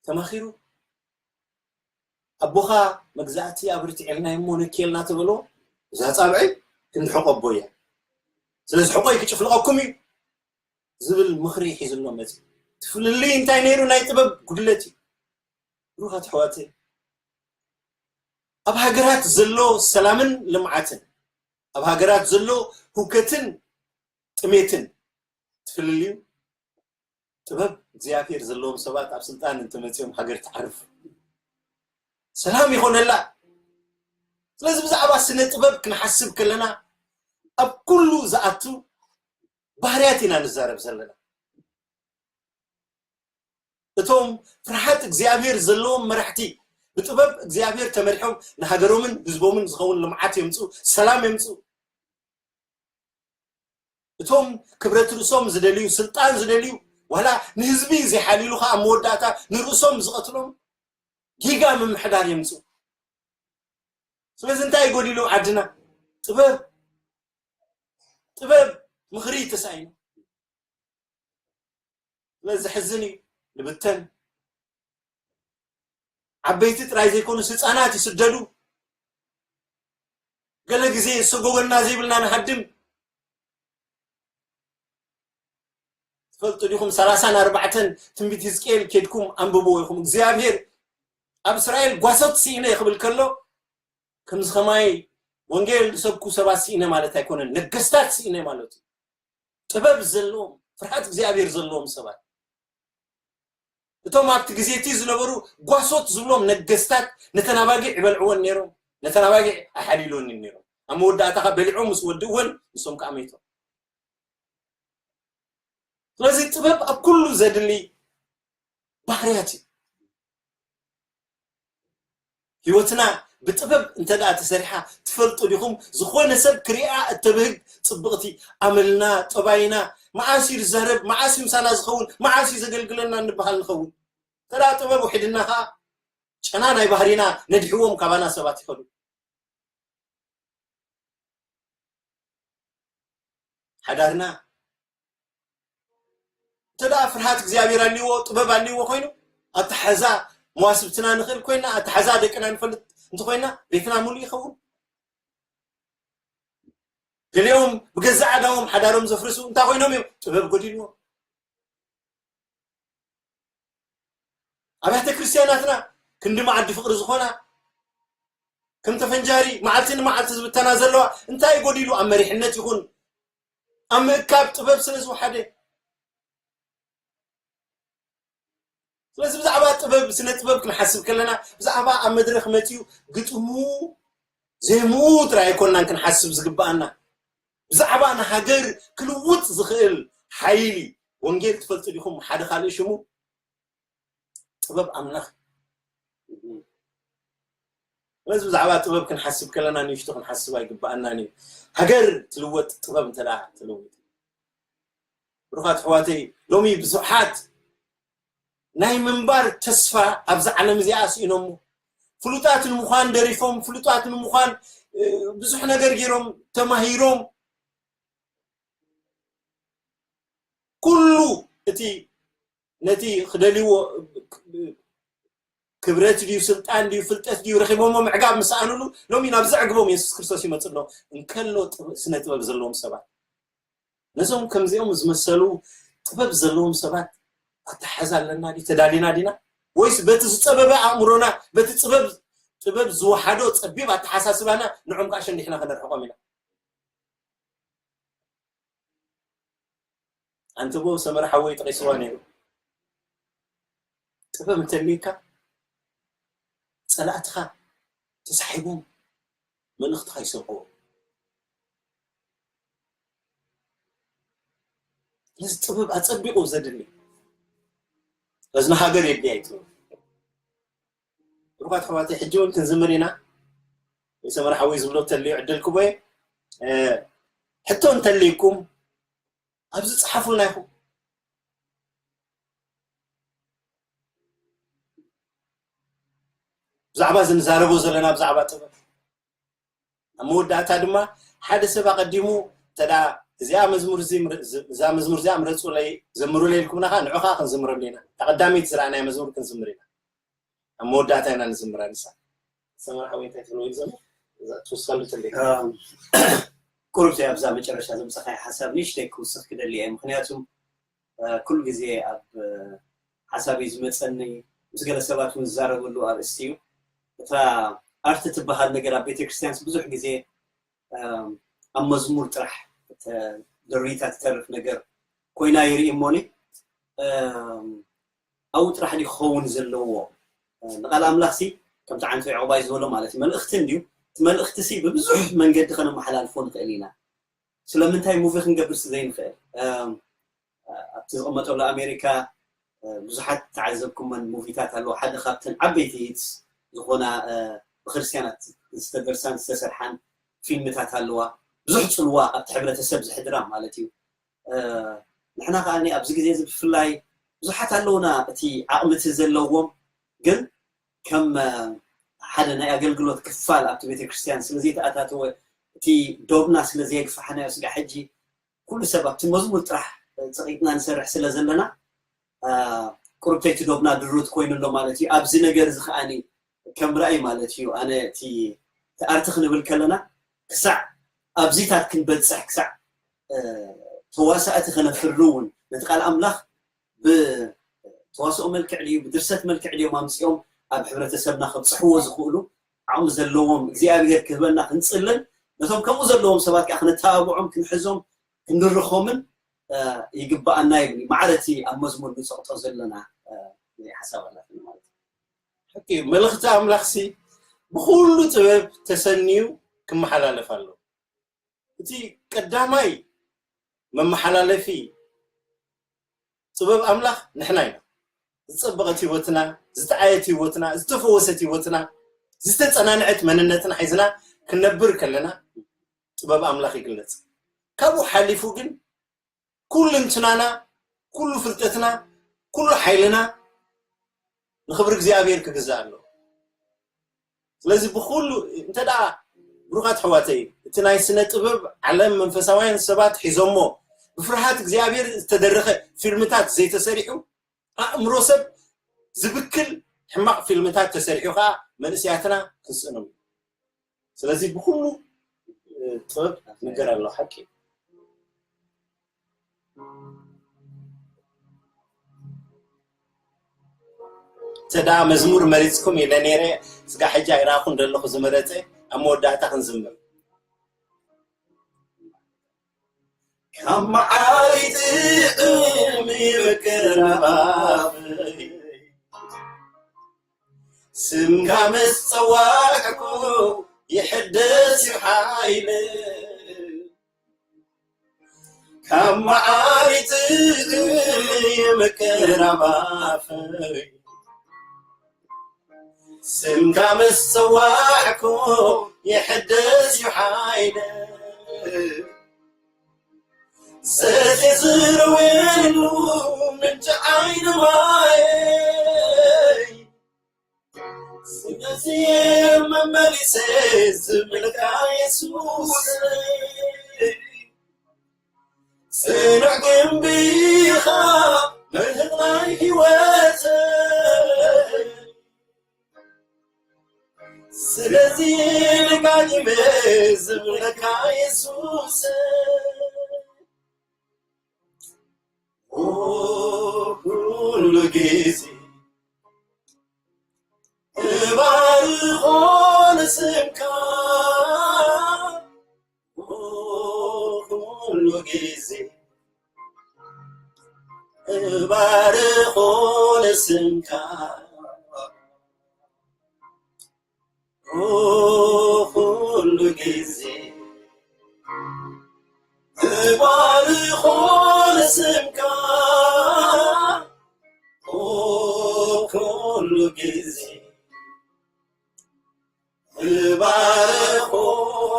ተማኺሩ ኣቦኻ መግዛእቲ ኣብርቲዕልና እሞ ነክየልና ተበሎ እዛ ጻብዐይ ክንዲ ሕቆ ኣቦ እያ። ስለዚ ሕቆይ ክጭፍልቐኩም እዩ ዝብል ምኽሪ ሒዝሎም መጽ ትፍልልይ እንታይ ነይሩ ናይ ጥበብ ጉድለት እዩ። ብሩኻት ኣሕዋተይ ኣብ ሃገራት ዘሎ ሰላምን ልምዓትን ኣብ ሃገራት ዘሎ ህውከትን ጥሜትን ትፍልልዩ ጥበብ እግዚኣብሔር ዘለዎም ሰባት ኣብ ስልጣን እንተመፅኦም ሃገር ትዓርፍ ሰላም ይኾነላ። ስለዚ ብዛዕባ ስነ ጥበብ ክንሓስብ ከለና ኣብ ኩሉ ዝኣቱ ባህርያት ኢና ንዛረብ ዘለና። እቶም ፍርሃት እግዚኣብሔር ዘለዎም መራሕቲ ብጥበብ እግዚኣብሔር ተመሪሖም ንሃገሮምን ህዝቦምን ዝኸውን ልምዓት የምፅኡ፣ ሰላም የምፅኡ። እቶም ክብረት ርእሶም ዝደልዩ ስልጣን ዝደልዩ ዋላ ንህዝቢ ዘይሓልዩሉ ከዓ መወዳእታ ንርእሶም ዝቐትሎም ጌጋ ምምሕዳር የምፅኡ። ስለዚ እንታይ ጎዲሉ ዓድና? ጥበብ ጥበብ ምኽሪ ተሳኢኑ። ስለዚ ዘሕዝን እዩ። ንብተን ዓበይቲ ጥራይ ዘይኮኑስ ህፃናት ይስደዱ። ገለ ግዜ ዝሰጎገና ዘይብልና ንሃድም። ትፈልጡ ዲኹም ሰላሳን ኣርባዕተን ትንቢት ህዝቅኤል ኬድኩም ኣንብብዎ ኢኹም እግዚኣብሔር ኣብ እስራኤል ጓሶት ስኢነ ክብል ከሎ ከምዚ ከማይ ወንጌል ዝሰብኩ ሰባት ስኢነ ማለት ኣይኮነን ነገስታት ስኢነ ማለት እዩ። ጥበብ ዘለዎም ፍርሃት እግዚኣብሔር ዘለዎም ሰባት እቶም ኣብቲ ግዜ እቲ ዝነበሩ ጓሶት ዝብሎም ነገስታት ነተን ኣባጊዕ ይበልዕወን ነይሮም ነተን ኣባጊዕ ኣይሓሊልወን ነይሮም ኣብ መወዳእታ ከ በሊዖም ምስ ወድእወን ንሶም ከዓ መይቶም ስለዚ ጥበብ ኣብ ኩሉ ዘድሊ ባህርያት እዩ ህይወትና ብጥበብ እንተ ደኣ ተሰሪሓ ትፈልጡ ዲኹም ዝኾነ ሰብ ክሪኣ እተብህግ ጽብቕቲ ኣመልና ጠባይና መዓስ እዩ ዝዛረብ መዓስ እዩ ምሳና ዝኸውን መዓስ እዩ ዘገልግለና እንበሃል ንኸውን እንተ ደኣ ጥበብ ውሒድና ኸዓ ጨና ናይ ባህሪና ነድሕዎም ካባና ሰባት ይኸዱ ሓዳርና እንተ ደኣ ፍርሃት እግዚኣብሔር ኣልዎ ጥበብ ኣልዎ ኮይኑ ኣተሓዛ መዋስብትና ንኽእል ኮይና ኣተሓዛ ደቅና ንፈልጥ እንተኮይና ቤትና ሙሉእ ይኸውን ገሊኦም ብገዛእ ኣዳዎም ሓዳሮም ዘፍርሱ እንታይ ኮይኖም እዮም ጥበብ ጎዲልዎም ኣብያተ ክርስትያናትና ክንዲ መዓዲ ፍቅሪ ዝኾና ከም ተፈንጃሪ መዓልቲ ንመዓልቲ ዝብተና ዘለዋ እንታይ ጎዲሉ ኣብ መሪሕነት ይኹን ኣብ ምእካብ ጥበብ ስለ ዝወሓደ ስለዚ ብዛዕባ ጥበብ ስነ ጥበብ ክንሓስብ ከለና ብዛዕባ ኣብ መድረክ መፅኡ ግጥሙ ዜምኡ ጥራይ ኣይኮናን ክንሓስብ ዝግበኣና ብዛዕባ ንሃገር ክልውጥ ዝኽእል ሓይሊ ወንጌል ትፈልጡ ዲኹም? ሓደ ካልእ ሽሙ ጥበብ ኣምላኽ። ስለዚ ብዛዕባ ጥበብ ክንሓስብ ከለና ንእሽቶ ክንሓስብ ኣይግብኣናን እዩ። ሃገር ትልወጥ ጥበብ እንተ ደኣ ትልውጥ። ብሩኻት ኣሕዋተይ፣ ሎሚ ብዙሓት ናይ ምንባር ተስፋ ኣብዛ ዓለም እዚኣ ስኢኖሞ። ፍሉጣት ንምዃን ደሪፎም፣ ፍሉጣት ንምዃን ብዙሕ ነገር ገይሮም፣ ተማሂሮም፣ ኩሉ እቲ ነቲ ክደልይዎ ክብረት ድዩ፣ ስልጣን ድዩ፣ ፍልጠት ድዩ ረኺቦሞ ምዕጋብ ምስ ኣኑሉ፣ ሎሚ ናብ ዘዕግቦም የሱስ ክርስቶስ ይመጽእ ኣሎ። እንከሎ ስነ ጥበብ ዘለዎም ሰባት፣ ነዞም ከምዚኦም ዝመሰሉ ጥበብ ዘለዎም ሰባት ኣተሓዛ ኣለና ድዩ? ተዳሊና ዲና? ወይስ በቲ ዝጸበበ ኣእምሮና፣ በቲ ጥበብ ጥበብ ዝወሓዶ ጸቢብ ኣተሓሳስባና ንዖም ከዓ ሸንዲሕና ከነርሕቆም ኢና? ኣንትቦ ሰመረ ሓወይ ጠቂስዋ ነይሩ። ጥበብ እንተልዩካ ጸላእትኻ ተሳሒቦም መልእኽትኻ ይሰርቅዎ። ነዚ ጥበብ ኣጸቢቑ ዘድሊ እዚ ንሃገር የድልያ እዩ ጥበብ። ብሩኻት ኣሕዋተይ፣ ሕጂ እውን ክንዝምር ኢና። ሰመረ ሓወይ ዝብሎ ተልዩ ዕድል ክቦየ ሕቶ እንተልይኩም ኣብዚ ጸሓፉልና ኢኹም። ብዛዕባ ዝንዛረቦ ዘለና ብዛዕባ ጥበብ ኣብ መወዳእታ ድማ ሓደ ሰብ ኣቐዲሙ ተዳ እዚኣ መዝሙር እዚ እዛ መዝሙር እዚኣ ምረፁለይ ዘምሩለይ ኢልኩምና ከዓ ንዑ ከዓ ክንዝምረሉ ኢና። እታ ቀዳመይቲ ዝረኣናያ መዝሙር ክንዝምር ኢና። ኣብ መወዳእታ ኢና ንዝምራ ንሳ። ሰመር ሓወይ እንታይ ትብሎ ኢሉ ዘሎ? እዛ ትውስኸሉ ትልይ። ቁሩብ እዚኣ ኣብዛ መጨረሻ ዘምፀኻያ ሓሳብ ንእሽተይ ክውስኽ ክደሊ እየ። ምክንያቱ ኩሉ ግዜ ኣብ ሓሳበይ ዝመፀኒ ምስ ገለ ሰባት እውን ዝዛረበሉ ኣርእስቲ እዩ። እታ ኣርቲ ትበሃል ነገር ኣብ ቤተክርስትያንስ ብዙሕ ግዜ ኣብ መዝሙር ጥራሕ ተደሪታ ትተርፍ ነገር ኮይና ይርኢ እሞኒ ኣብኡ ጥራሕ ድዩ ክኸውን ዘለዎ? ንቃል ኣምላኽ ሲ ከምቲ ዓንቶ ያዕቆባይ ዝበሎ ማለት እዩ መልእኽቲ እንድዩ። እቲ መልእኽቲ ሲ ብብዙሕ መንገዲ ከነመሓላልፎ ንኽእል ኢና። ስለምንታይ ሙቪ ክንገብር ሲ ዘይንኽእል? ኣብቲ ዝቕመጠሉ ኣሜሪካ ብዙሓት ተዓዘብኩመን ሙቪታት ኣለዎ። ሓደ ካብተን ዓበይቲ ሂትስ ዝኾና ብክርስትያናት ዝተደርሳን ዝተሰርሓን ፊልምታት ኣለዋ። ብዙሕ ፅልዋ ኣብቲ ሕብረተሰብ ዘሕድራ ማለት እዩ። ንሕና ከዓ ኣብዚ ግዜ እዚ ብፍላይ ብዙሓት ኣለውና እቲ ዓቕሚ እቲ ዘለዎም ግን ከም ሓደ ናይ ኣገልግሎት ክፋል ኣብቲ ቤተክርስትያን ስለዘይተኣታተወ እቲ ዶብና ስለዘየግፋሕናዮ ስጋ ሕጂ ኩሉ ሰብ ኣብቲ መዝሙር ጥራሕ ፀቂጥና ንሰርሕ ስለ ዘለና ቁርብተይቲ ዶብና ድሩት ኮይኑ ኣሎ ማለት እዩ። ኣብዚ ነገር እዚ ከዓኒ ከም ራእይ ማለት እዩ። ኣነ እቲ ኣርቲ ክንብል ከለና ክሳዕ ኣብዚታት ክንበፅሕ ክሳዕ ተዋሳእቲ ከነፍሪ እውን ነቲ ቃል ኣምላኽ ብተዋስኦ መልክዕ ድዩ ብድርሰት መልክዕ ድዮም ኣምፅኦም ኣብ ሕብረተሰብና ከብፅሕዎ ዝኽእሉ ዓቕሚ ዘለዎም እግዚኣብሔር ክህበና ክንፅልን ነቶም ከምኡ ዘለዎም ሰባት ከዓ ክነተባብዖም ክንሕዞም ክንድርኾምን ይግባኣና ይብል። ማዕረ እቲ ኣብ መዝሙር ንፀቕጦ ዘለና ሓሳብ ኣላትና ማለት እዩ። ሓቂ እዩ። መልእኽቲ ኣምላኽሲ ብኹሉ ጥበብ ተሰንዩ ክመሓላለፍ ኣለዎ። እቲ ቀዳማይ መመሓላለፊ ጥበብ ኣምላኽ ንሕና ኢና። ዝጸበቐት ህይወትና፣ ዝጠዓየት ህይወትና፣ ዝተፈወሰት ህይወትና፣ ዝተጸናንዐት መንነትና ሒዝና ክንነብር ከለና ጥበብ ኣምላኽ ይግለጽ። ካብኡ ሓሊፉ ግን ኩሉ እንትናና፣ ኩሉ ፍልጠትና፣ ኩሉ ሓይልና ንኽብሪ እግዚኣብሔር ክግዛእ ኣለዎ። ስለዚ ብኹሉ እንተ ደኣ ብሩኻት ኣሕዋተይ እቲ ናይ ስነ ጥበብ ዓለም መንፈሳውያን ሰባት ሒዞሞ ብፍርሃት እግዚኣብሔር ዝተደረኸ ፊልምታት ዘይተሰሪሑ ኣእምሮ ሰብ ዝብክል ሕማቕ ፊልምታት ተሰሪሑ ከዓ መንእሰያትና ክንስእኖም እዩ። ስለዚ ብኹሉ ጥበብ ንገር ኣሎ ሓቂ ተዳ መዝሙር መሪፅኩም ኢለ ነይረ ስጋ ሕጂ ኣይረኣኹን ዘለኹ ዝመረፀ ኣብ መወዳእታ ክንዝምር ካብ መዓሪቲ ጥዕም ይበቅር ናባይ ስምካ ምስ ጸዋዕኩ ይሕደስ እዩ ሓይለ ካብ መዓሪት የመቀራባፈይ ስምካ ምስ ጸዋዕኩ ይሕደስ እዩ ሓይለ ሰቲ ዝረወሉ ምንጭ ዓይኒ ማየይ ስለዚ መመሊሰ ዝብለካ የሱስ ጽኑዕ ግንቢ ኢኻ መርህቕ ናይ ህይወት ስለዚ ደጋጊመ ዝብለካ የሱስ ኩሉ ግዜ እባርኾ ንስምካ ኩሉ ግዜ እባርኾ ንስምካ ኩሉ ግዜ እባርኾ ንስምካ ኩሉ ግዜ እባርኾ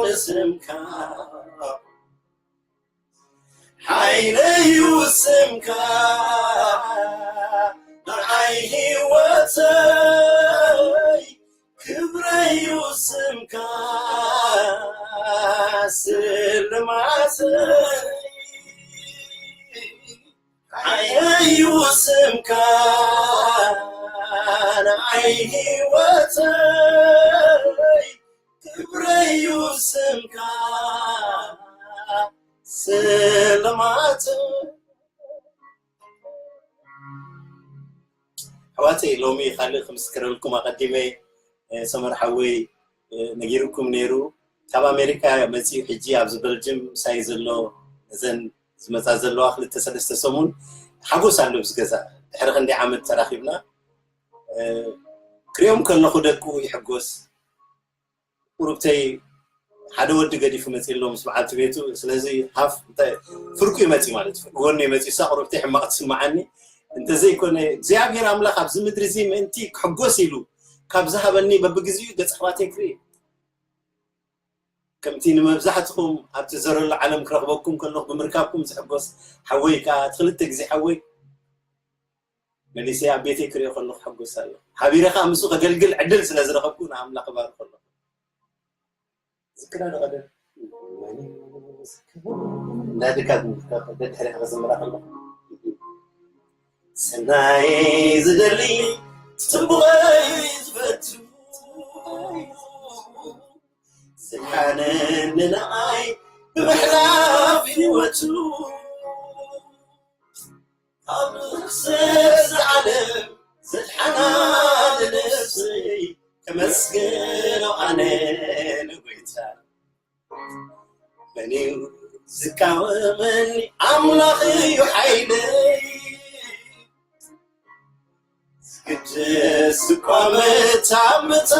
ንስምካ ሓይለዩ ስምካ ንዓይ ህይወተይ ክብረዩ ስምካ ስልማተይ ሓይለዩ ስምካ ንዓይ ህይወተይ ክብረዩ ስምካ ስልማት ኣሕዋተይ ሎሚ ካልእ ክምስክረልኩም ኣቐዲመ ሰመር ሓወይ ነጊሩኩም ነይሩ ካብ ኣሜሪካ መፂኡ ሕጂ ኣብዚ በልጅም ሳይ ዘሎ እዘን ዝመፃ ዘለዋ ክልተ ሰለስተ ሰሙን ሓጎስ ኣሎ ኣብዚ ገዛ ድሕሪ ክንደይ ዓመት ተራኺብና ክሪኦም ከለኹ ደቁ ይሕጎስ ቁሩብተይ ሓደ ወዲ ገዲፉ መፂ ኣሎ ምስ በዓልቲ ቤቱ ስለዚ ሃፍ ፍርቁ ይመፂ ማለት እዩ ጎኑ ይመፂ እሳ ቁሩብተይ ሕማቕ ትስምዓኒ እንተዘይኮነ እግዚኣብሔር ኣምላኽ ኣብዚ ምድሪ እዚ ምእንቲ ክሕጎስ ኢሉ ካብ ዝሃበኒ በብግዚኡ ገፅ ኣሕዋተይ ክርኢ ከምቲ ንመብዛሕትኹም ኣብቲ ዘረሉ ዓለም ክረኽበኩም ከለኹ ብምርካብኩም ዝሕጎስ ሓወይ ከዓ እቲ ክልተ ግዜ ሓወይ መሊሰ ኣብ ቤተይ ክሪኦ ከለኹ ሕጎስ ኣሎ ሓቢረ ከዓ ምስኡ ከገልግል ዕድል ስለ ዝረኸብኩ ንኣምላኽ እባርኮ ኣለኹ ዝክራ ደቐደ እንዳድካ ደድሕሪኻ ክዝምራ ከለኹ ሰናይ ዝደሊ ጽቡቐይ ዝፈቱ ዝሓነኒ ንዓይ ብምሕላፍ ህይወቱ ካብ ርኽሰት ዓለም ዘድሓና ንነፍሰይ ከመስግኖ ኣነ ንጎይታ መን እዩ ዝቃወመኒ ኣምላኽ እዩ ሓይለይ ዝግድስ እኳ መታምታሙተኒ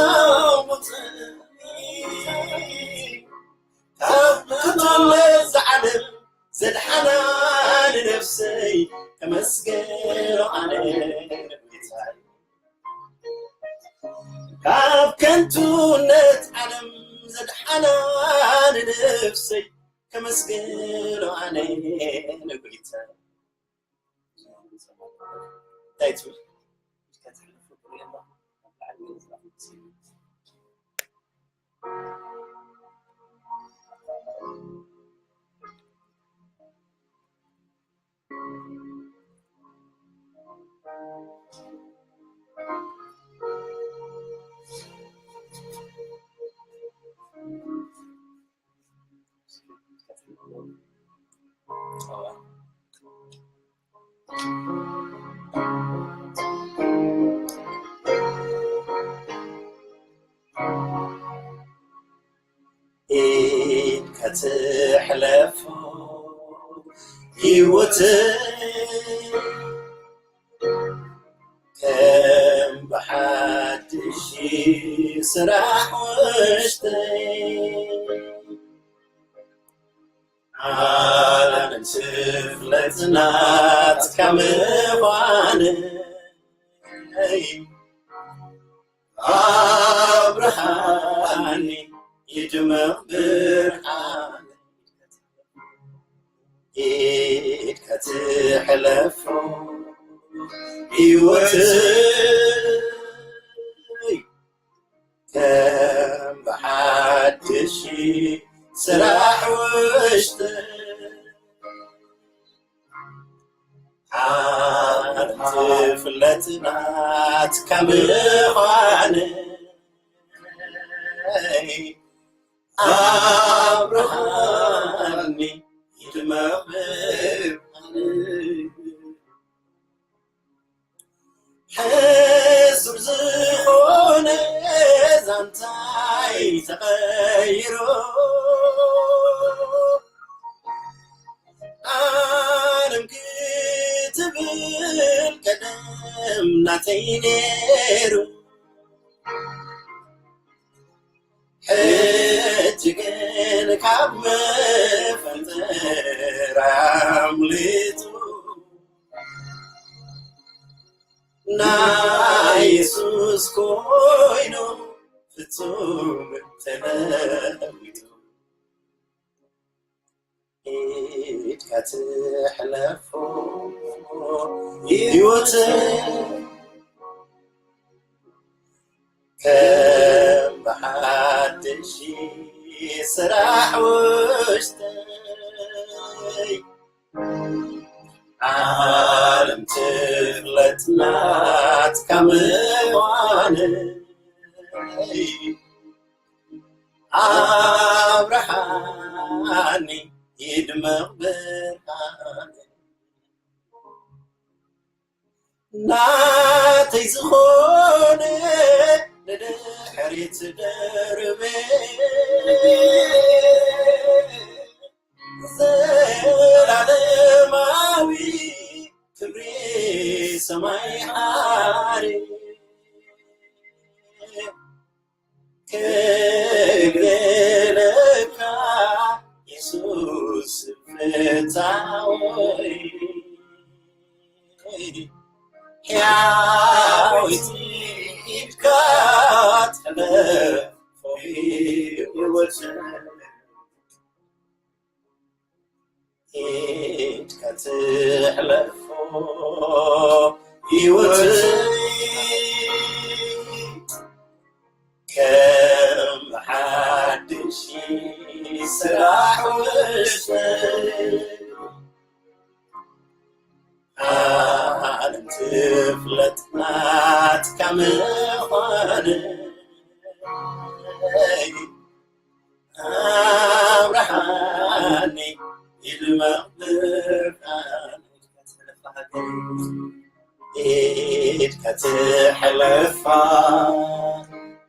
ካብ ከቶለ ዝዓለም ዘድሓና ንነፍሰይ ተመስገኖ ኣነ ካብ ከንቱነት ዓለም ዘድሓና ንነፍሰይ ተመስገኖ ኣነ ንጉይታ እንታይ ትብል ኢድ ከትሕለፎ ህይወት ከም ብሓድሽ ስራሕ ውሽጠይ ዓለም ስፍለጽ ናትካ ምዃነይ ኣብርሃኒ ይድመቕ ብርሃን ኢድካ ትሕለፎ ህይወተይ ከም ብሓድሽ ስራሕ ውሽጠይ ዓለም ትፍለጥ ናትካ ምዃነይ ኣብርሃኒ ይድመቕ ብርሃነይ ሕሱር ዝኾነ ዛንታይ ተቐይሩ ዓለም ክትብል ቀደም ናተይ ነይሩ ሕጂ ግን ካብ መፈንጠር ኣምሊጡ ናይ የሱስ ኮይኑ ፍጹም ተለዊጡ ኢድካ ትሕለፎ ህይወት ከም ብሓድሽ ስራሕ ውሽጠይ ዓለም ትፍለጥ ናትካ ምዃነይ ኣብርሃኒ ይድመቕ ብርሃን ናተይ ዝኾነ ንድሕሪት ደርበ ዘላለማዊ ክብሪ ሰማይ ዓሪ ክግለካ የሱስ ፍታወይ ሕያዊት ኢድካ ተለፎ ህይወት ኢድካ ትሕለፎ ህይወት ከም ሓድሽ ስራሕ ውሽጠይ ዓለም ትፍለጥ ናትካ ምዃነይ ኣብርሃኒ ይድመቕ ብርሃን ኢድካ ትሕለፋ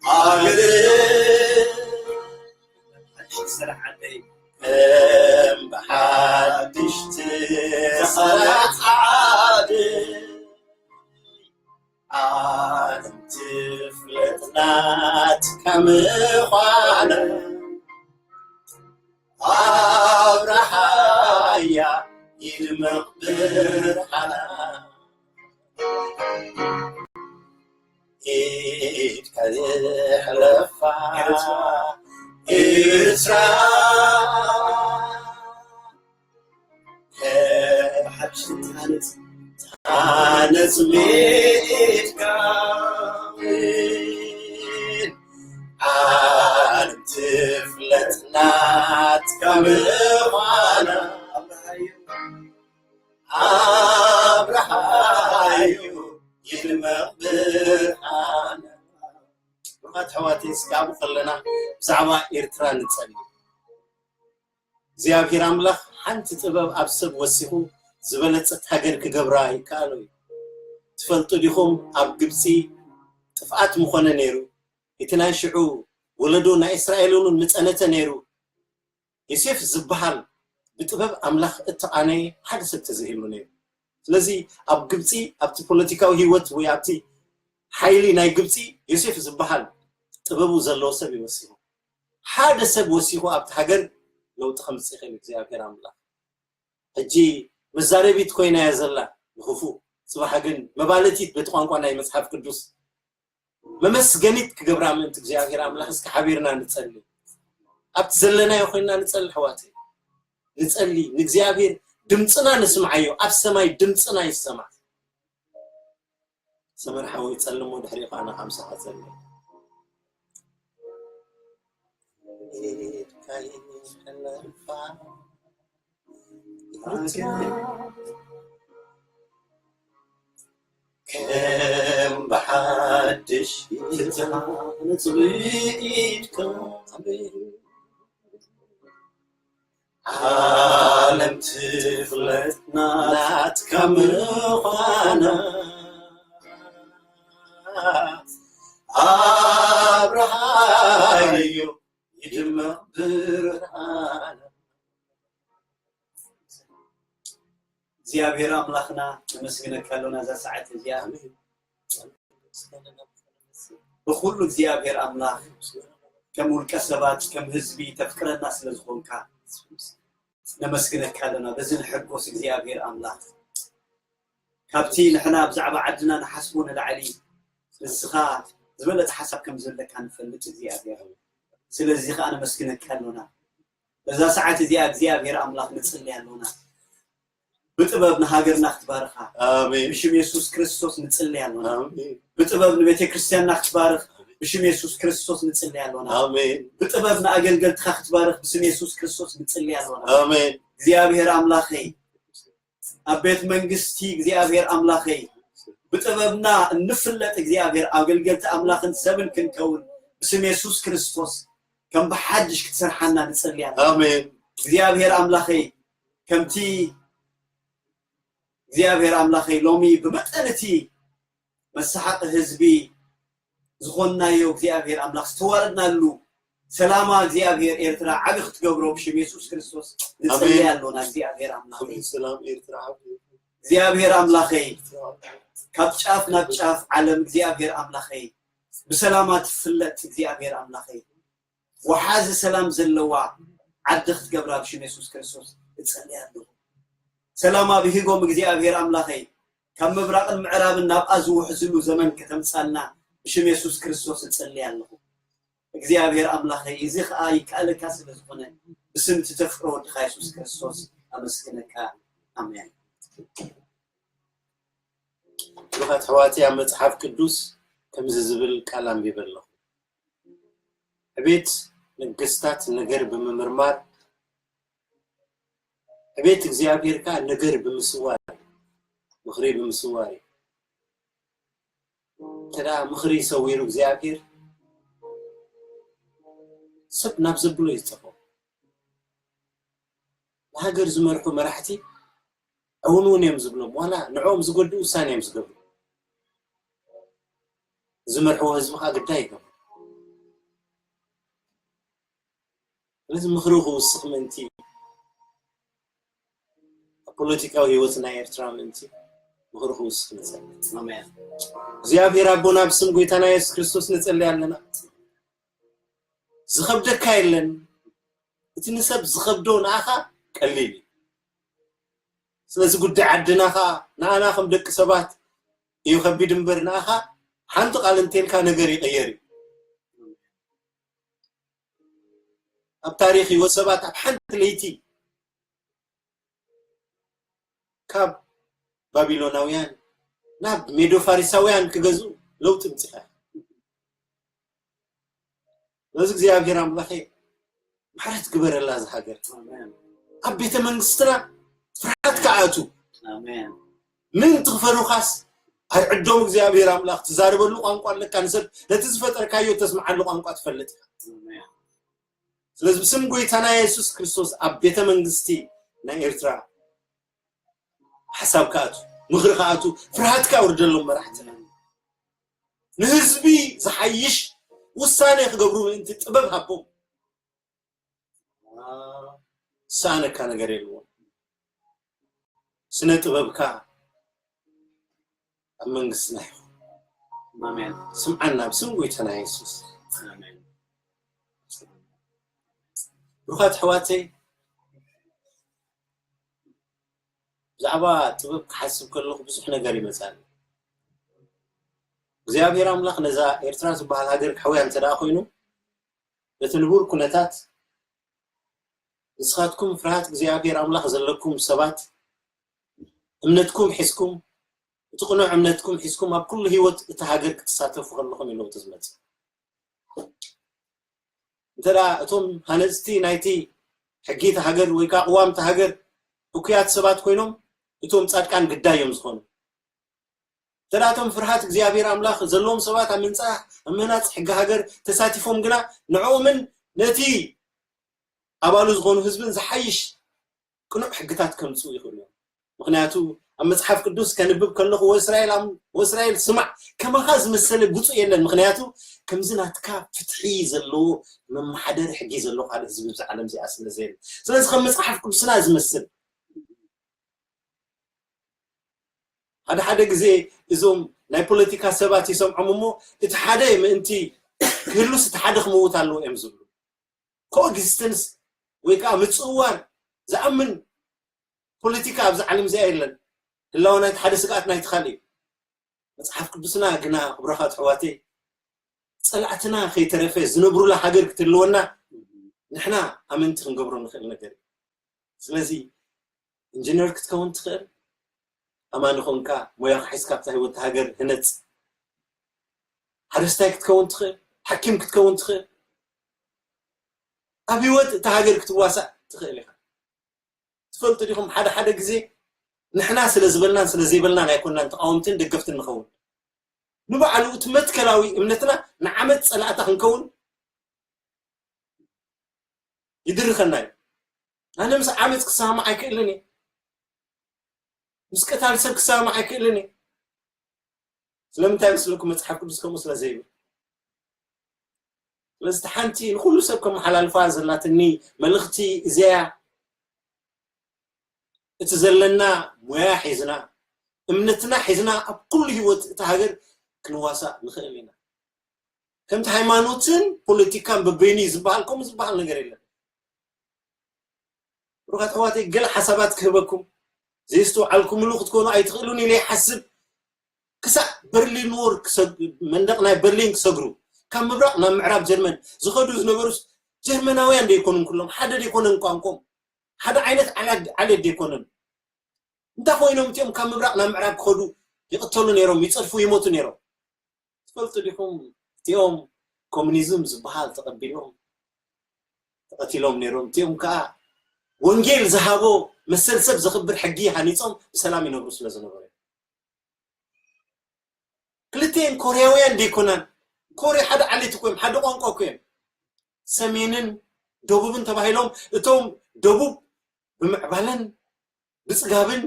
ሃገር ሓድሽ ስራሕ ዓደይ ከም ብሓድሽ ትሰርሕ ዓደይ ዓለም ትፍለጥ ናትካ ምዃና ኣብርሃያ ይድመቕ ብርሃና ኢድካ የሕለፋ ኤርትራ ብሓድሽ ትሃነጽ ትሃነጽ ኢድካ ዓለም ትፍለጥ ናትካ ምዃና ኣብርሃዩ ይድመቕ ብርሃና። ብሩኻት ኣሕዋተይ እስኪ ኣብኡ ከለና ብዛዕባ ኤርትራ ንጸሊ። እግዚኣብሔር ኣምላኽ ሓንቲ ጥበብ ኣብ ሰብ ወሲኹ ዝበለጸት ሃገር ክገብራ ይከኣሎ እዩ። ትፈልጡ ዲኹም ኣብ ግብጺ ጥፍኣት ምኾነ ነይሩ። እቲ ናይ ሽዑ ወለዶ ናይ እስራኤል እውን ምጸነተ ነይሩ። ዮሴፍ ዝበሃል ብጥበብ ኣምላኽ እተቓነየ ሓደ ሰብ ተዘይህሉ ነይሩ። ስለዚ ኣብ ግብጺ ኣብቲ ፖለቲካዊ ህይወት ወይ ኣብቲ ሓይሊ ናይ ግብጺ ዮሴፍ ዝበሃል ጥበቡ ዘለዎ ሰብ እዩ ወሲኹ። ሓደ ሰብ ወሲኹ ኣብቲ ሃገር ለውጢ ከምጽእ ይኽእል እግዚኣብሔር ኣምላኽ። ሕጂ መዛረቢት ኮይና እያ ዘላ ንኽፉእ፣ ጽባሕ ግን መባለቲት በቲ ቋንቋ ናይ መጽሓፍ ቅዱስ መመስገኒት ክገብራ ምእንቲ እግዚኣብሔር ኣምላኽ እስኪ ሓቢርና ንጸሊ። ኣብቲ ዘለናዮ ኮይንና ንጸሊ ኣሕዋተይ። ንጸሊ፣ ንእግዚኣብሔር ድምጽና ንስምዓዮ፣ ኣብ ሰማይ ድምጽና ይሰማዕ። ሰመር ሓወይ ጸልሞ ድሕሪኡ ከኣ ንኻ ምሳኻ ጸሊ። ኢድካ ይሕለፋ ከም ብሓድሽ ትታነጽ ኢድካ ዓለም ትፍለጥ ናትካ ምዃና ኣብርሃዮ ይድምቕ ብርሃና። እግዚኣብሔር ኣምላኽና ነመስግነካ ኣሎና እዛ ሰዓት እዚኣ። ብኹሉ እግዚኣብሔር ኣምላኽ ከም ውልቀ ሰባት ከም ህዝቢ ተፍቅረና ስለ ዝኾንካ ነመስግነካ ኣሎና። በዚ ንሕጎስ እግዚኣብሔር ኣምላኽ። ካብቲ ንሕና ብዛዕባ ዓድና ንሓስቦ ንላዕሊ ንስኻ ዝበለጸ ሓሳብ ከም ዘለካ ንፈልጥ እግዚኣብሔር። ስለዚ ኸኣ ነመስግነካ ኣሎና። በዛ ሰዓት እዚኣ እግዚኣብሔር ኣምላኽ ንጽሊ ኣሎና። ብጥበብ ንሃገርና ክትባርኻ ኣሜን። ብሽም የሱስ ክርስቶስ ንጽሊ ኣሎና። ኣሜን። ብጥበብ ንቤተ ክርስቲያንና ክትባርኽ ብሽም የሱስ ክርስቶስ ንጽሊ ኣሎና። ኣሜን። ብጥበብ ንኣገልገልትኻ ክትባርኽ ብስም የሱስ ክርስቶስ ንጽሊ ኣሎና። ኣሜን። እግዚኣብሔር ኣምላኸይ ኣብ ቤት መንግስቲ እግዚኣብሔር ኣምላኸይ ብጥበብና እንፍለጥ እግዚኣብሔር ኣገልገልቲ ኣምላኽን ሰብን ክንከውን ብስም የሱስ ክርስቶስ ከም ብሓድሽ ክትሰርሓና ንጸሊ ኣሎና። ኣሜን። እግዚኣብሔር ኣምላኸይ ከምቲ እግዚኣብሔር ኣምላኸይ ሎሚ ብመጠን እቲ መሰሓቂ ህዝቢ ዝኾንናዮ እግዚኣብሔር ኣምላኽ ዝተዋረድናሉ ሰላማ እግዚኣብሔር ኤርትራ ዓቢ ክትገብሮ ብሽም የሱስ ክርስቶስ ንጽሊ ኣሜን። ኣሎና እግዚኣብሔር ኣምላኸይ። ኣሜን። ሰላም ኤርትራ ዓቢ። እግዚኣብሔር ኣምላኸይ ካብ ጫፍ ናብ ጫፍ ዓለም እግዚኣብሔር ኣምላኸይ ብሰላማ ትፍለጥ እግዚኣብሔር ኣምላኸይ ወሓዚ ሰላም ዘለዋ ዓዲ ክትገብራ ብሽም የሱስ ክርስቶስ እጸሊ ኣለኹ። ሰላማ ብሂጎም እግዚኣብሔር ኣምላኸይ ካብ ምብራቕን ምዕራብን ናብኣ ዝውሕዝሉ ዘመን ከተምጻልና ብሽም የሱስ ክርስቶስ እጸሊ ኣለኹ። እግዚኣብሔር ኣምላኸይ እዚ ኸኣ ይከኣለካ ስለ ዝኾነ ብስም እቲ ተፍቅሮ ወድኻ የሱስ ክርስቶስ ኣመስግነካ። ኣሜን። ብሩኻት ኣሕዋተይ ኣብ መጽሓፍ ቅዱስ ከምዚ ዝብል ቃል ኣንቢበ ኣለኹ። ዕቤት ነገስታት ነገር ብምምርማር ዕቤት እግዚኣብሔር ከኣ ነገር ብምስዋር እዩ። ምኽሪ ብምስዋር እዩ። እንተ ደኣ ምኽሪ ሰዊሩ እግዚኣብሔር ሰብ ናብ ዘብሎ እዩ ዝጠፍኦ። ንሃገር ዝመርሑ መራሕቲ እውን እውን እዮም ዝብሎም ዋላ ንዕኦም ዝጎድእ ውሳነ እዮም ዝገብሩ። ዝመርሕዎ ህዝቢ ከዓ ግዳይ ይገብሩ። ስለዚ ምኽሪ ክውስኽ ምእንቲ ኣብ ፖለቲካዊ ህይወት ናይ ኤርትራ ምእንቲ ምኽሪ ክውስኽ ንጸሊ። ኣሜን። እግዚኣብሔር ኣቦና ብስም ጎይታና የሱስ ክርስቶስ ንጸሊ ኣለና። ዝኸብደካ የለን። እቲ ንሰብ ዝኸብዶ ንኣኻ ቀሊል እዩ። ስለዚ ጉዳይ ዓድና ኸዓ ንኣና ከም ደቂ ሰባት እዩ ከቢድ እምበር ንኣኻ ሓንቲ ቃል እንተልካ ነገር ይቐየር እዩ። ኣብ ታሪኽ ህይወት ሰባት ኣብ ሓንቲ ለይቲ ካብ ባቢሎናውያን ናብ ሜዶ ፋሪሳውያን ክገዝኡ ለውጢ ምጽኻ። በዚ እግዚኣብሔር ኣምላኸ ምሕረት ግበረላ እዛ ሃገር። ኣብ ቤተ መንግስትና ፍርሃት ክኣቱ ምእንቲ ክፈሩኻስ ኣይዕዶም እግዚኣብሔር ኣምላኽ ትዛረበሉ ቋንቋ ኣለካ ንሰብ ነቲ ዝፈጠርካዮ ተስምዓሉ ቋንቋ ትፈልጥ። ስለዚ ብስም ጎይታና የሱስ ክርስቶስ ኣብ ቤተ መንግስቲ ናይ ኤርትራ ሓሳብ ክኣቱ ምኽሪ ክኣቱ ፍርሃትካ ኣውርደሎም መራሕትና ንህዝቢ ዝሓይሽ ውሳነ ክገብሩ ምእንቲ ጥበብ ሃቦም። ዝሰኣነካ ነገር የልዎም። ስነ ጥበብካ ኣብ መንግስትና ይኹን። ኣሜን። ስምዓና ብስም ጎይታና የሱስ። ኣሜን። ብሩኻት ኣሕዋተይ ብዛዕባ ጥበብ ክሓስብ ከለኹ ብዙሕ ነገር ይመጻኒ። እግዚኣብሔር ኣምላኽ ነዛ ኤርትራ ዝበሃል ሃገር ክሕውያ እንተ ደኣ ኮይኑ፣ በቲ ንቡር ኩነታት ንስኻትኩም ፍርሃት እግዚኣብሔር ኣምላኽ ዘለኩም ሰባት፣ እምነትኩም ሒዝኩም፣ እቲ ቅኑዕ እምነትኩም ሒዝኩም ኣብ ኩሉ ህይወት እታ ሃገር ክትሳተፉ ከለኹም እዩ ለውጢ ዝመጽእ። እንተ ደኣ እቶም ሃነጽቲ ናይቲ ሕጊ እታ ሃገር ወይ ከኣ ቅዋም እታ ሃገር እኩያት ሰባት ኮይኖም፣ እቶም ጻድቃን ግዳይ እዮም ዝኾኑ። እንተ ደኣ እቶም ፍርሃት እግዚኣብሔር ኣምላኽ ዘለዎም ሰባት ኣብ ምንጻሕ፣ ኣብ ምህናጽ ሕጊ ሃገር ተሳቲፎም ግና፣ ንዕኦምን ነቲ ኣባሉ ዝኾኑ ህዝብን ዝሓይሽ ቅኑዕ ሕግታት ከምጽኡ ይኽእሉ እዮም። ምኽንያቱ ኣብ መጽሓፍ ቅዱስ ከንብብ ከለኹ፣ "ወእስራኤል ኣም-፣ ወእስራኤል ስማዕ፣ ከማኻ ዝመሰለ ብፁዕ የለን፣ ምኽንያቱ ከምዚ ናትካ ፍትሒ ዘለዎ መመሓደሪ ሕጊ ዘለዎ ካልእ ህዝቢ ብዛ ዓለም እዚኣ ስለ ዘየለ." ስለዚ ከም መጽሓፍ ቅዱስና ዝመስል ሓደ ሓደ ግዜ እዞም ናይ ፖለቲካ ሰባት ይሰምዖም እሞ፣ እቲ ሓደ ምእንቲ ክህሉስ እቲ ሓደ ክመውት ኣለዎ እዮም ዝብሉ። ኮኤግዚስተንስ ወይ ከዓ ምጽውዋር ዝኣምን ፖለቲካ ኣብዚ ዓለም እዚኣ የለን። ህላወ ናይቲ ሓደ ስግኣት ናይቲ ካልእ እዩ። መጽሓፍ ቅዱስና ግና ክብረኻት ኣሕዋተይ፣ ጸላእትና ከይተረፈ ዝነብሩላ ሃገር ክትህልወና ንሕና ኣመንቲ ክንገብሮ ንኽእል ነገር እዩ። ስለዚ ኢንጂነር ክትከውን ትኽእል፣ ኣማኒ ኾንካ ሞያኻ ሒዝካ ኣብታ ህይወት ሃገር ህነጽ። ሓረስታይ ክትከውን ትኽእል፣ ሓኪም ክትከውን ትኽእል፣ ኣብ ህይወት እታ ሃገር ክትዋሳእ ትኽእል ኢኻ። ትፈልጡ ዲኹም፣ ሓደ ሓደ ግዜ ንሕና ስለ ዝበልናን ስለ ዘይበልናን ኣይኮንናን ተቓወምትን ደገፍትን ንኸውን። ንባዕሉ እቲ መትከላዊ እምነትና ንዓመት ጸላእታ ክንከውን ይድርኸና እዩ። ኣነ ምስ ዓመፅ ክሰማማዕ ኣይክእልን እየ። ምስ ቀታሊ ሰብ ክሰማማዕ ኣይክእልን እየ። ስለምንታይ መስለኩም? መፅሓፍ ቅዱስ ከምኡ ስለ ዘይብል። ስለዚ እቲ ሓንቲ ንኩሉ ሰብ ከመሓላልፋ ዘላትኒ መልእኽቲ እዚኣ፣ እቲ ዘለና ሞያ ሒዝና፣ እምነትና ሒዝና ኣብ ኩሉ ህይወት እታ ሃገር ክንዋሳእ ንኽእል ኢና። ከምቲ ሃይማኖትን ፖለቲካን በበይኑ እዩ ዝበሃል፣ ከምኡ ዝበሃል ነገር የለን። ብሩኻት ኣሕዋተይ፣ ገለ ሓሳባት ክህበኩም። ዘይስተውዓልኩምሉ ክትኮኑ ኣይትኽእሉን ኢለ ይሓስብ። ክሳዕ በርሊን ዎል ክሰግ-፣ መንደቕ ናይ በርሊን ክሰግሩ፣ ካብ ምብራቕ ናብ ምዕራብ ጀርመን ዝኸዱ ዝነበሩስ ጀርመናውያን ደይኮኑን? ኩሎም ሓደ ደይኮነን ቋንቋም? ሓደ ዓይነት ዓላ-፣ ዓሌት ደይኮነን? እንታይ ኮይኖም እቲኦም ካብ ምብራቕ ናብ ምዕራብ ክኸዱ? ይቕተሉ ነይሮም፣ ይጸድፉ፣ ይሞቱ ነይሮም። ትፈልጡ ዲኹም? እቲኦም ኮሙኒዝም ዝበሃል ተቐቢሎም ተቐቲሎም ነይሮም። እቲኦም ከኣ ወንጌል ዝሃቦ መሰል ሰብ ዘኽብር ሕጊ ሃኒጾም ብሰላም ይነብሩ ስለ ዝነበሩ እዮም። ክልቲኤን ኮርያውያን ደይኮናን። ኮርያ ሓደ ዓሌት እኮ እዮም፣ ሓደ ቋንቋ እኮ እዮም። ሰሜንን ደቡብን ተባሂሎም፣ እቶም ደቡብ ብምዕባለን ብጽጋብን፣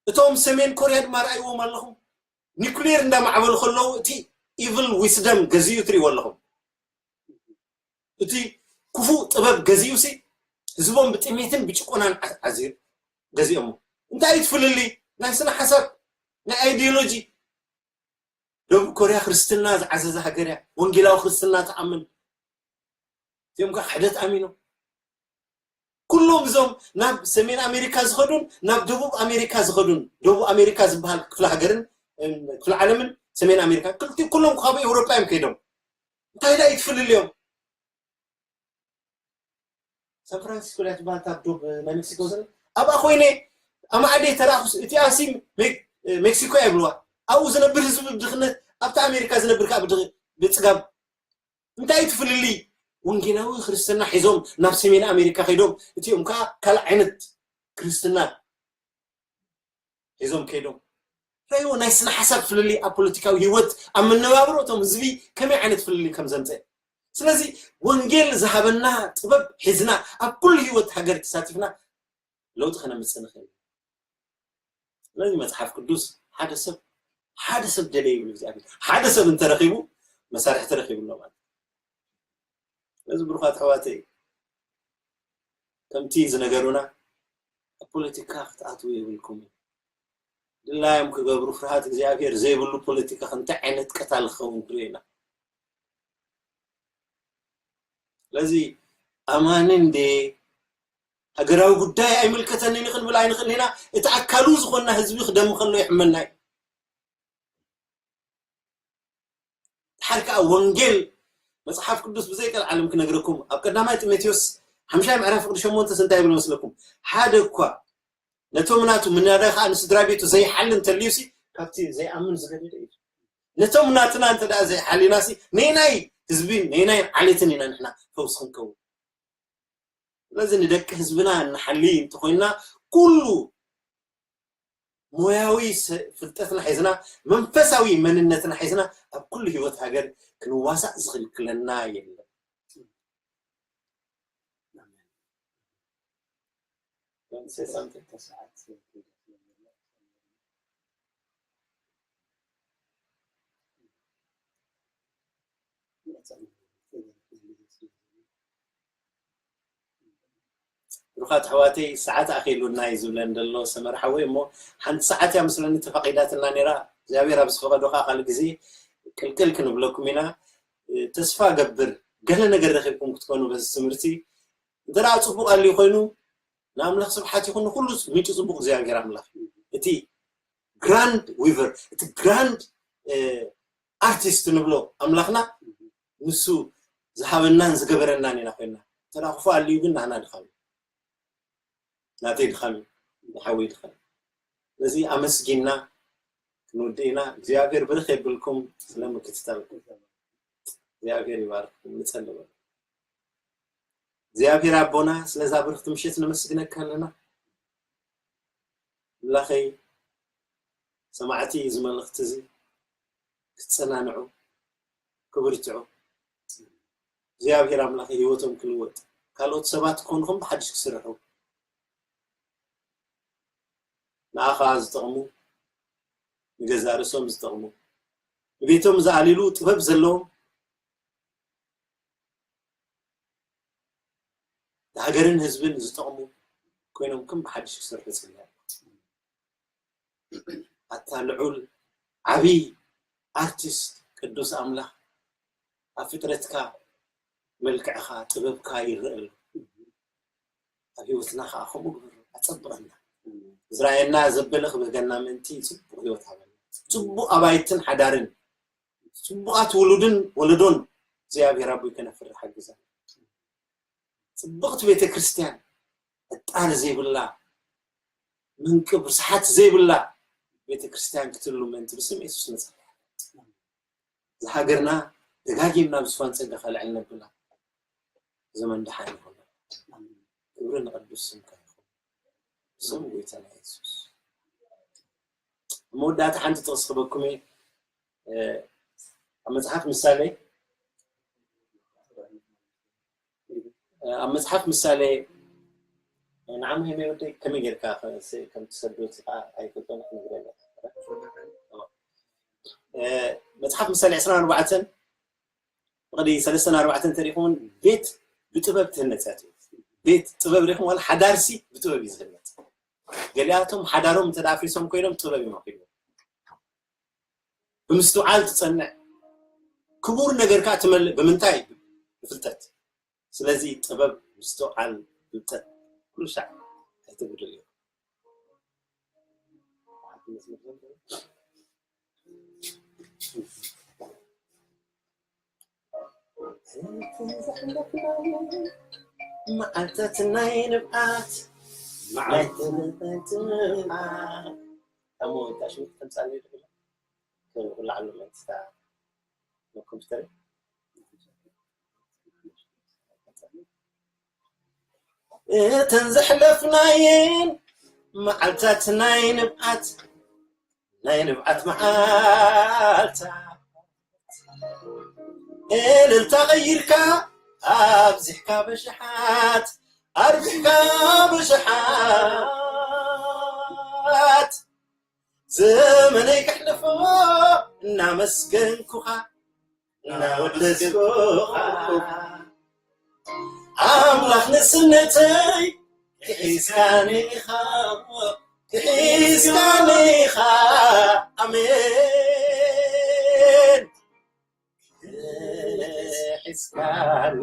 እቶም ሰሜን ኮርያ ድማ ረኣይዎም ኣለኹም። ኒኩሌር እንዳማዕበሉ ከለዉ፣ እቲ ኢቭል ዊስደም ገዚኡ ትርእይዎ ኣለኹም። እቲ ክፉእ ጥበብ ገዚኡሲ፣ ህዝቦም ብጥሜትን ብጭቆናን ዓ-፣ ዓዚሩ ገዚኦሞ። እንታይ እዩ እቲ ፍልልይ? ናይ ስነ ሓሳብ፣ ናይ ኣይዲዮሎጂ። ደቡብ ኮርያ ክርስትና ዝዓዘዘ ሃገር እያ። ወንጌላዊ ክርስትና ትኣምን። እዚኦም ከኣ ክሕደት ኣሚኖም። ኩሎም እዞም ናብ ሰሜን ኣሜሪካ ዝኸዱን ናብ ደቡብ ኣሜሪካ ዝኸዱን፣ ደቡብ ኣሜሪካ ዝበሃል ክፍለ ሃገርን፣ እም፣ ክፍለ ዓለምን ሰሜን ኣሜሪካ፣ ክልቲኡ ኩሎም ካብ ኤውሮጳ እዮም ከይዶም። እንታይ ደኣ እዩ እቲ ፍልልዮም? ሳን ፍራንሲስኮ ድያ ትበሃል፣ እታ ዶብ ናይ ሜክሲኮ ዘላ? ኣብኣ ኮይነ፣ ኣማዕደይ ተራእኹስ፣ እቲኣሲ ሜክ-፣ ሜክሲኮ እያ ይብልዋ። ኣብኡ ዝነብር ህዝቢ ብድኽነት፣ ኣብታ ኣሜሪካ ዝነብር ከኣ ብድኽ-፣ ብጽጋብ። እንታይ እዩ እቲ ፍልልይ? ወንጌላዊ ክርስትና ሒዞም ናብ ሰሜን ኣሜሪካ ከይዶም፣ እቲኦም ከኣ ካልእ ዓይነት ክርስትና ሒዞም ከይዶም። ረእይዎ፣ ናይ ስነ ሓሳብ ፍልልይ ኣብ ፖለቲካዊ ህይወት፣ ኣብ መነባብሮ እቶም ህዝቢ ከመይ ዓይነት ፍልልይ ከም ዘምፀ። ስለዚ ወንጌል ዝሃበና ጥበብ ሒዝና ኣብ ኩሉ ህይወት ሃገር ተሳቲፍና ለውጢ ከነምፅእ ንኽእል። ስለዚ መፅሓፍ ቅዱስ ሓደ ሰብ፣ ሓደ ሰብ ደለየ ይብል እግዚኣብሔር። ሓደ ሰብ እንተረኺቡ መሳርሒ ተረኺቡ ኣሎ ማለት እዩ። ስለዚ ብሩኻት ኣሕዋተይ፣ ከምቲ ዝነገሩና ኣብ ፖለቲካ ክትኣትዉ የብልኩም። ድላዮም ክገብሩ፣ ፍርሃት እግዚኣብሔር ዘይብሉ ፖለቲካ እንታይ ዓይነት ቀታል ክኸውን ንሪኦ ኢና። ስለዚ ኣማኒ እንዴ ሃገራዊ ጉዳይ ኣይምልከተንን እዩ ክንብል ኣይንኽእልን ኢና። እቲ ኣካሉ ዝኾንና ህዝቢ ክደሚ ከሎ ይሕመና እዩ። ድሓር ከኣ ወንጌል መጽሓፍ ቅዱስ ብዘይ ቀልዓለም ክነግረኩም፣ ኣብ ቀዳማይ ጢሞቴዎስ ሓምሻይ ምዕራፍ ፍቕዲ ሸሞንተ እንታይ ይብል መስለኩም? ሓደ እኳ ነቶም ናቱ ምናዳ ከኣ ንስድራ ቤቱ ዘይሓሊ እንተልዩሲ ካብቲ ዘይኣምን ዝገደደ እዩ። ነቶም ናትና እንተ ደኣ ዘይሓሊናሲ ነናይ ህዝቢ ነናይ ዓሌትን ኢና ንሕና ፈውስ ክንከውን። ስለዚ ንደቂ ህዝብና ንሓሊ እንተኾይንና ኩሉ ሞያዊ ስ- ፍልጠትና ሒዝና መንፈሳዊ መንነትና ሒዝና ኣብ ኩሉ ህይወት ሃገር ክንዋሳእ ዝኽልክለና የለን። ብሩኻት ኣሕዋተይ፣ ሰዓት ኣኺሉና እዩ ዝብለን ዘሎ ሰመር ሓወይ፣ እሞ ሓንቲ ሰዓት እያ ምስለኒ ተፈቒዳትና ነይራ። እግዚኣብሔር ኣብ ዝፈቐዶ ከዓ ካልእ ግዜ ቅልቅል ክንብለኩም ኢና። ተስፋ ገብር ገለ ነገር ረኺብኩም ክትኮኑ በዚ ትምህርቲ። እንተ ደኣ ጽቡቕ ኣልዩ ኮይኑ ንኣምላኽ ስብሓት ይኹን። ንኹሉ ምንጪ ጽቡቕ እግዚኣብሔር ኣምላኽ እዩ። እቲ ግራንድ ዊቨር፣ እቲ ግራንድ ኣርቲስት ንብሎ ኣምላኽና ንሱ ዝሃበናን ዝገበረናን ኢና ኮይና። እንተ ደኣ ክፉእ ኣልዩ ግን ናህና ድኻም እዩ። ናተይ ድኻም እዩ፣ ንሓወይ ድኻም እዩ። ስለዚ ኣመስጊንና ክንውድእ ኢና። እግዚኣብሔር ብርኽ የብልኩም ስለ ምክትታልኩም። እግዚኣብሔር ይባርክኩም። ንጸልበሉ። እግዚኣብሔር ኣቦና ስለዛ ብርኽቲ ምሽት ነመስግነካ ኣለና። ኣምላኸይ ሰማዕቲ እዚ መልእኽቲ እዚ ክጸናንዑ ክብርትዑ እግዚኣብሔር ኣምላኸይ ህይወቶም ክልወጥ ካልኦት ሰባት ክኾንኹም ብሓድሽ ክስርሑ ንኣኻ ዝጠቕሙ ንገዛእ ርእሶም ዝጠቕሙ ንቤቶም ዝኣሊሉ ጥበብ ዘለዎም ንሃገርን ህዝብን ዝጠቕሙ ኮይኖም ከም ብሓድሽ ክሰርሑ ይጽልያ። ኣታ ልዑል ዓብይ ኣርቲስት ቅዱስ ኣምላኽ ኣብ ፍጥረትካ መልክዕኻ ጥበብካ ይረአ ኣሎ። ኣብ ህይወትና ከዓ ከምኡ ግበሮ ኣፀብቐና ዝረኣየና ዘበለ ክብህገና ምእንቲ ፅቡቕ ህይወት ሃበና። ፅቡቕ ኣባይትን ሓዳርን ፅቡቓት ውሉድን ወለዶን እግዚኣብሔር ኣቦይ ከነፍሪ ሓግዘና። ፅብቕቲ ቤተ ክርስቲያን ዕጣር ዘይብላ ምንቅብ ርስሓት ዘይብላ ቤተ ክርስቲያን ክትህሉ ምእንቲ ብስም የሱስ ንፅሊ። ዝሃገርና ደጋጊምና ብዝፋን ፀጋ ከልዕል ነብላ ዘመን ደሓን ይኹን። ክብሪ ንቅዱስ ስምካ ይኹን። ብስም ጎይታና የሱስ። መወዳእታ ሓንቲ ጥቕስ ክበኩም እየ። ኣብ መጽሓፍ ምሳሌ ኣብ መጽሓፍ ምሳሌ ንዓሙ ሄመ ወደይ ከመይ ጌርካ ከም ትሰዶ እቲ ከዓ ኣይፈልጦን ክነግረለ መጽሓፍ ምሳሌ ዕስራን ኣርባዕተን ብቕዲ ሰለስተን ኣርባዕተን እንተሪኹምን ቤት ብጥበብ ትህነፅ እያ ትብል። ቤት ጥበብ ሪኹም ዋላ ሓዳርሲ ብጥበብ እዩ ዝህነፅ። ገሊኣቶም ሓዳሮም እንተ ኣፍሪሶም ኮይኖም ጥበብ እዮም ኣኺልዎም። ብምስትውዓል ትጸንዕ ክቡር ነገር ከዓ ትመልእ ብምንታይ ብፍልጠት። ስለዚ ጥበብ ምስትውዓል ፍልጠት ኩሉ ሻዕ ኣይትጉድል እዩ። መዓልታት ናይ ንብዓት መዓልታት ናይ ንብዓት ኣሞ እንታይ ሽሙ ተምጻለይ ድብል ከብላ ዓሉ መንስታ ኮምፒተር እተን ዘሕለፍናየን መዓልታት ናይ ንብዓት ናይ ንብዓት መዓልታት እልልታ ቀይርካ ኣብዚሕካ በሽሓት ኣርቢሕካ በሽሓት ዘመነይ ከሕልፎ እናመስገንኩኻ እናወደስኩኻ ኣምላኽ ንስነተይ ክሒዝካኒ ኢኻ ክሒዝካኒ ኢኻ ኣሜን ክሒዝካኒ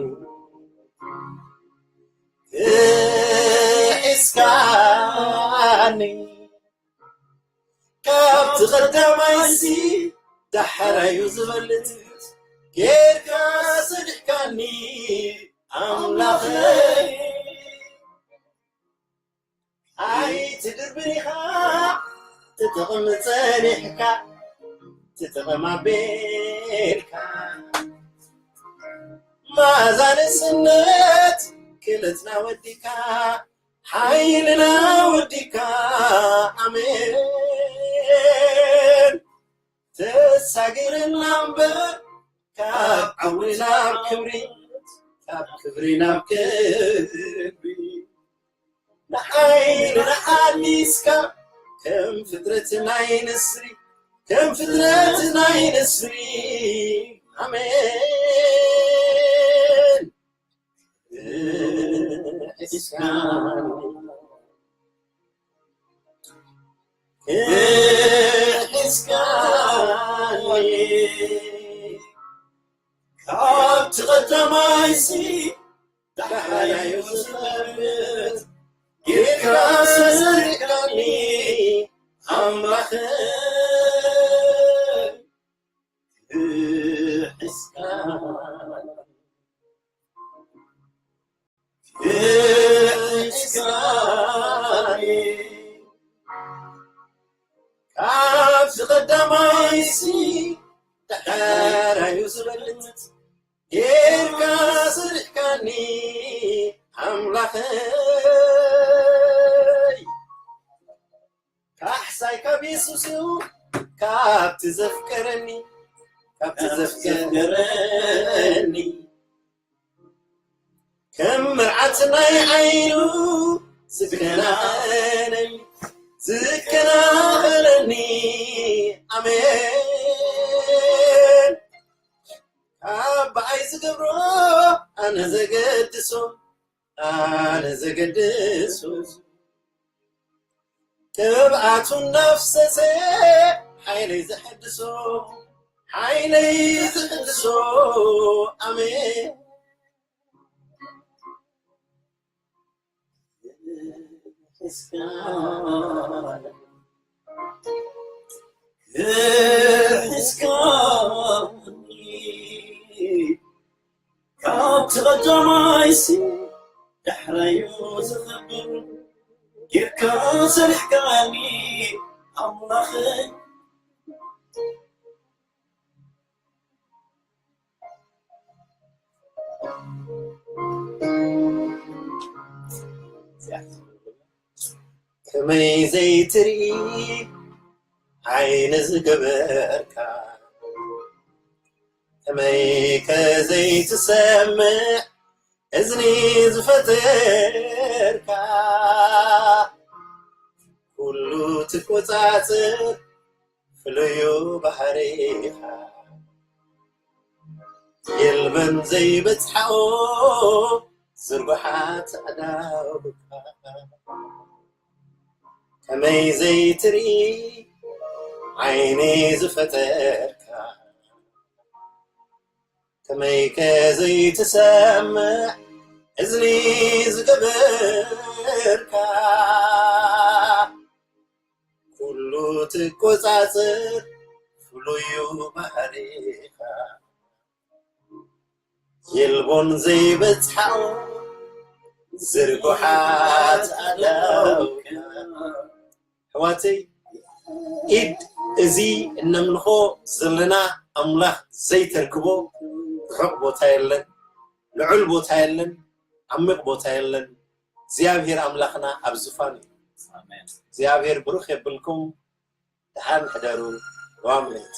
ኣሕስካኒ ካብቲ ቀዳማይሲ ዳሕራዩ ዝበልጽ ጌርካ ሰዲሕካኒ ኣምላኸይ ኣይትድርብን ኢኻ ትጥቕም ጸኒሕካ ትጥቕም ኣቤልካ ማእዛ ንእስነት ክእለትና ወዲካ ሓይልና ወዲካ ኣሜን ተሳጊርና እምበር ካብ ዓዊ ናብ ክብሪ ካብ ክብሪ ናብ ክብሪ ንሓይልና ሓሊስካ ከም ፍጥረት ናይ ንስሪ ከም ፍጥረት ናይ ንስሪ ኣሜን ሒዝካኒ ሒዝካኒ ካብቲ ቀዳማይሲ ዳሕራይ እዩ ዝኸፍት ጌርካ ሰሪሕካኒ ኣምላኸይ ሒዝካኒ ካብ ዝቐዳማይሲ ዳሕራዩ ዝበልጽ ጌርካ ስሪሕካኒ ኣምላኸይ ካሕሳይ ካብ የሱስ እዩ ካብቲ ዘፍቀረኒ ካብቲ ዘፍቀረኒ ከም መርዓት ናይ ዓይኑ ዝከናኸነኒ ዝከናኸነኒ ኣሜን ካብ ብኣይ ዝገብሮ ኣነ ዘገድሶ ኣነ ዘገድሶ ቅብኣቱ እናፍሰሰ ሓይለይ ዘሐድሶ ሓይለይ ዘሐድሶ ኣሜን ካብቲ ቀዳማይሲ ዳሕራዩ ዝኸብር ጌርካ ሰሪሕካኒ ኣምላኸይ ከመይ ዘይትርኢ ዓይኒ ዝገበርካ ከመይ ከዘይትሰምዕ እዝኒ ዝፈጠርካ ኩሉ ትቆጻጽር ፍሉዩ ባህሪኻ የልበን ዘይበጽሓኦ ዝርጉሓት ኣዳውካ ከመይ ዘይትርኢ ዓይኒ ዝፈጠርካ ከመይ ከዘይትሰምዕ እዝኒ ዝገበርካ ኩሉ ትቆጻጽር ፍሉዩ ባህሪኻ የልቦን ዘይበጽሓ ዝርጉሓት ኣለውካ ኣሕዋተይ ኢድ እዚ እነምልኾ ዘለና ኣምላኽ ዘይተርክቦ ርሑቕ ቦታ የለን ልዑል ቦታ የለን ዓሚቕ ቦታ የለን እግዚኣብሔር ኣምላኽና ኣብ ዝፋን እዩ እግዚኣብሔር ብሩኽ የብልኩም ደሓን ሕደሩ ዋምሌት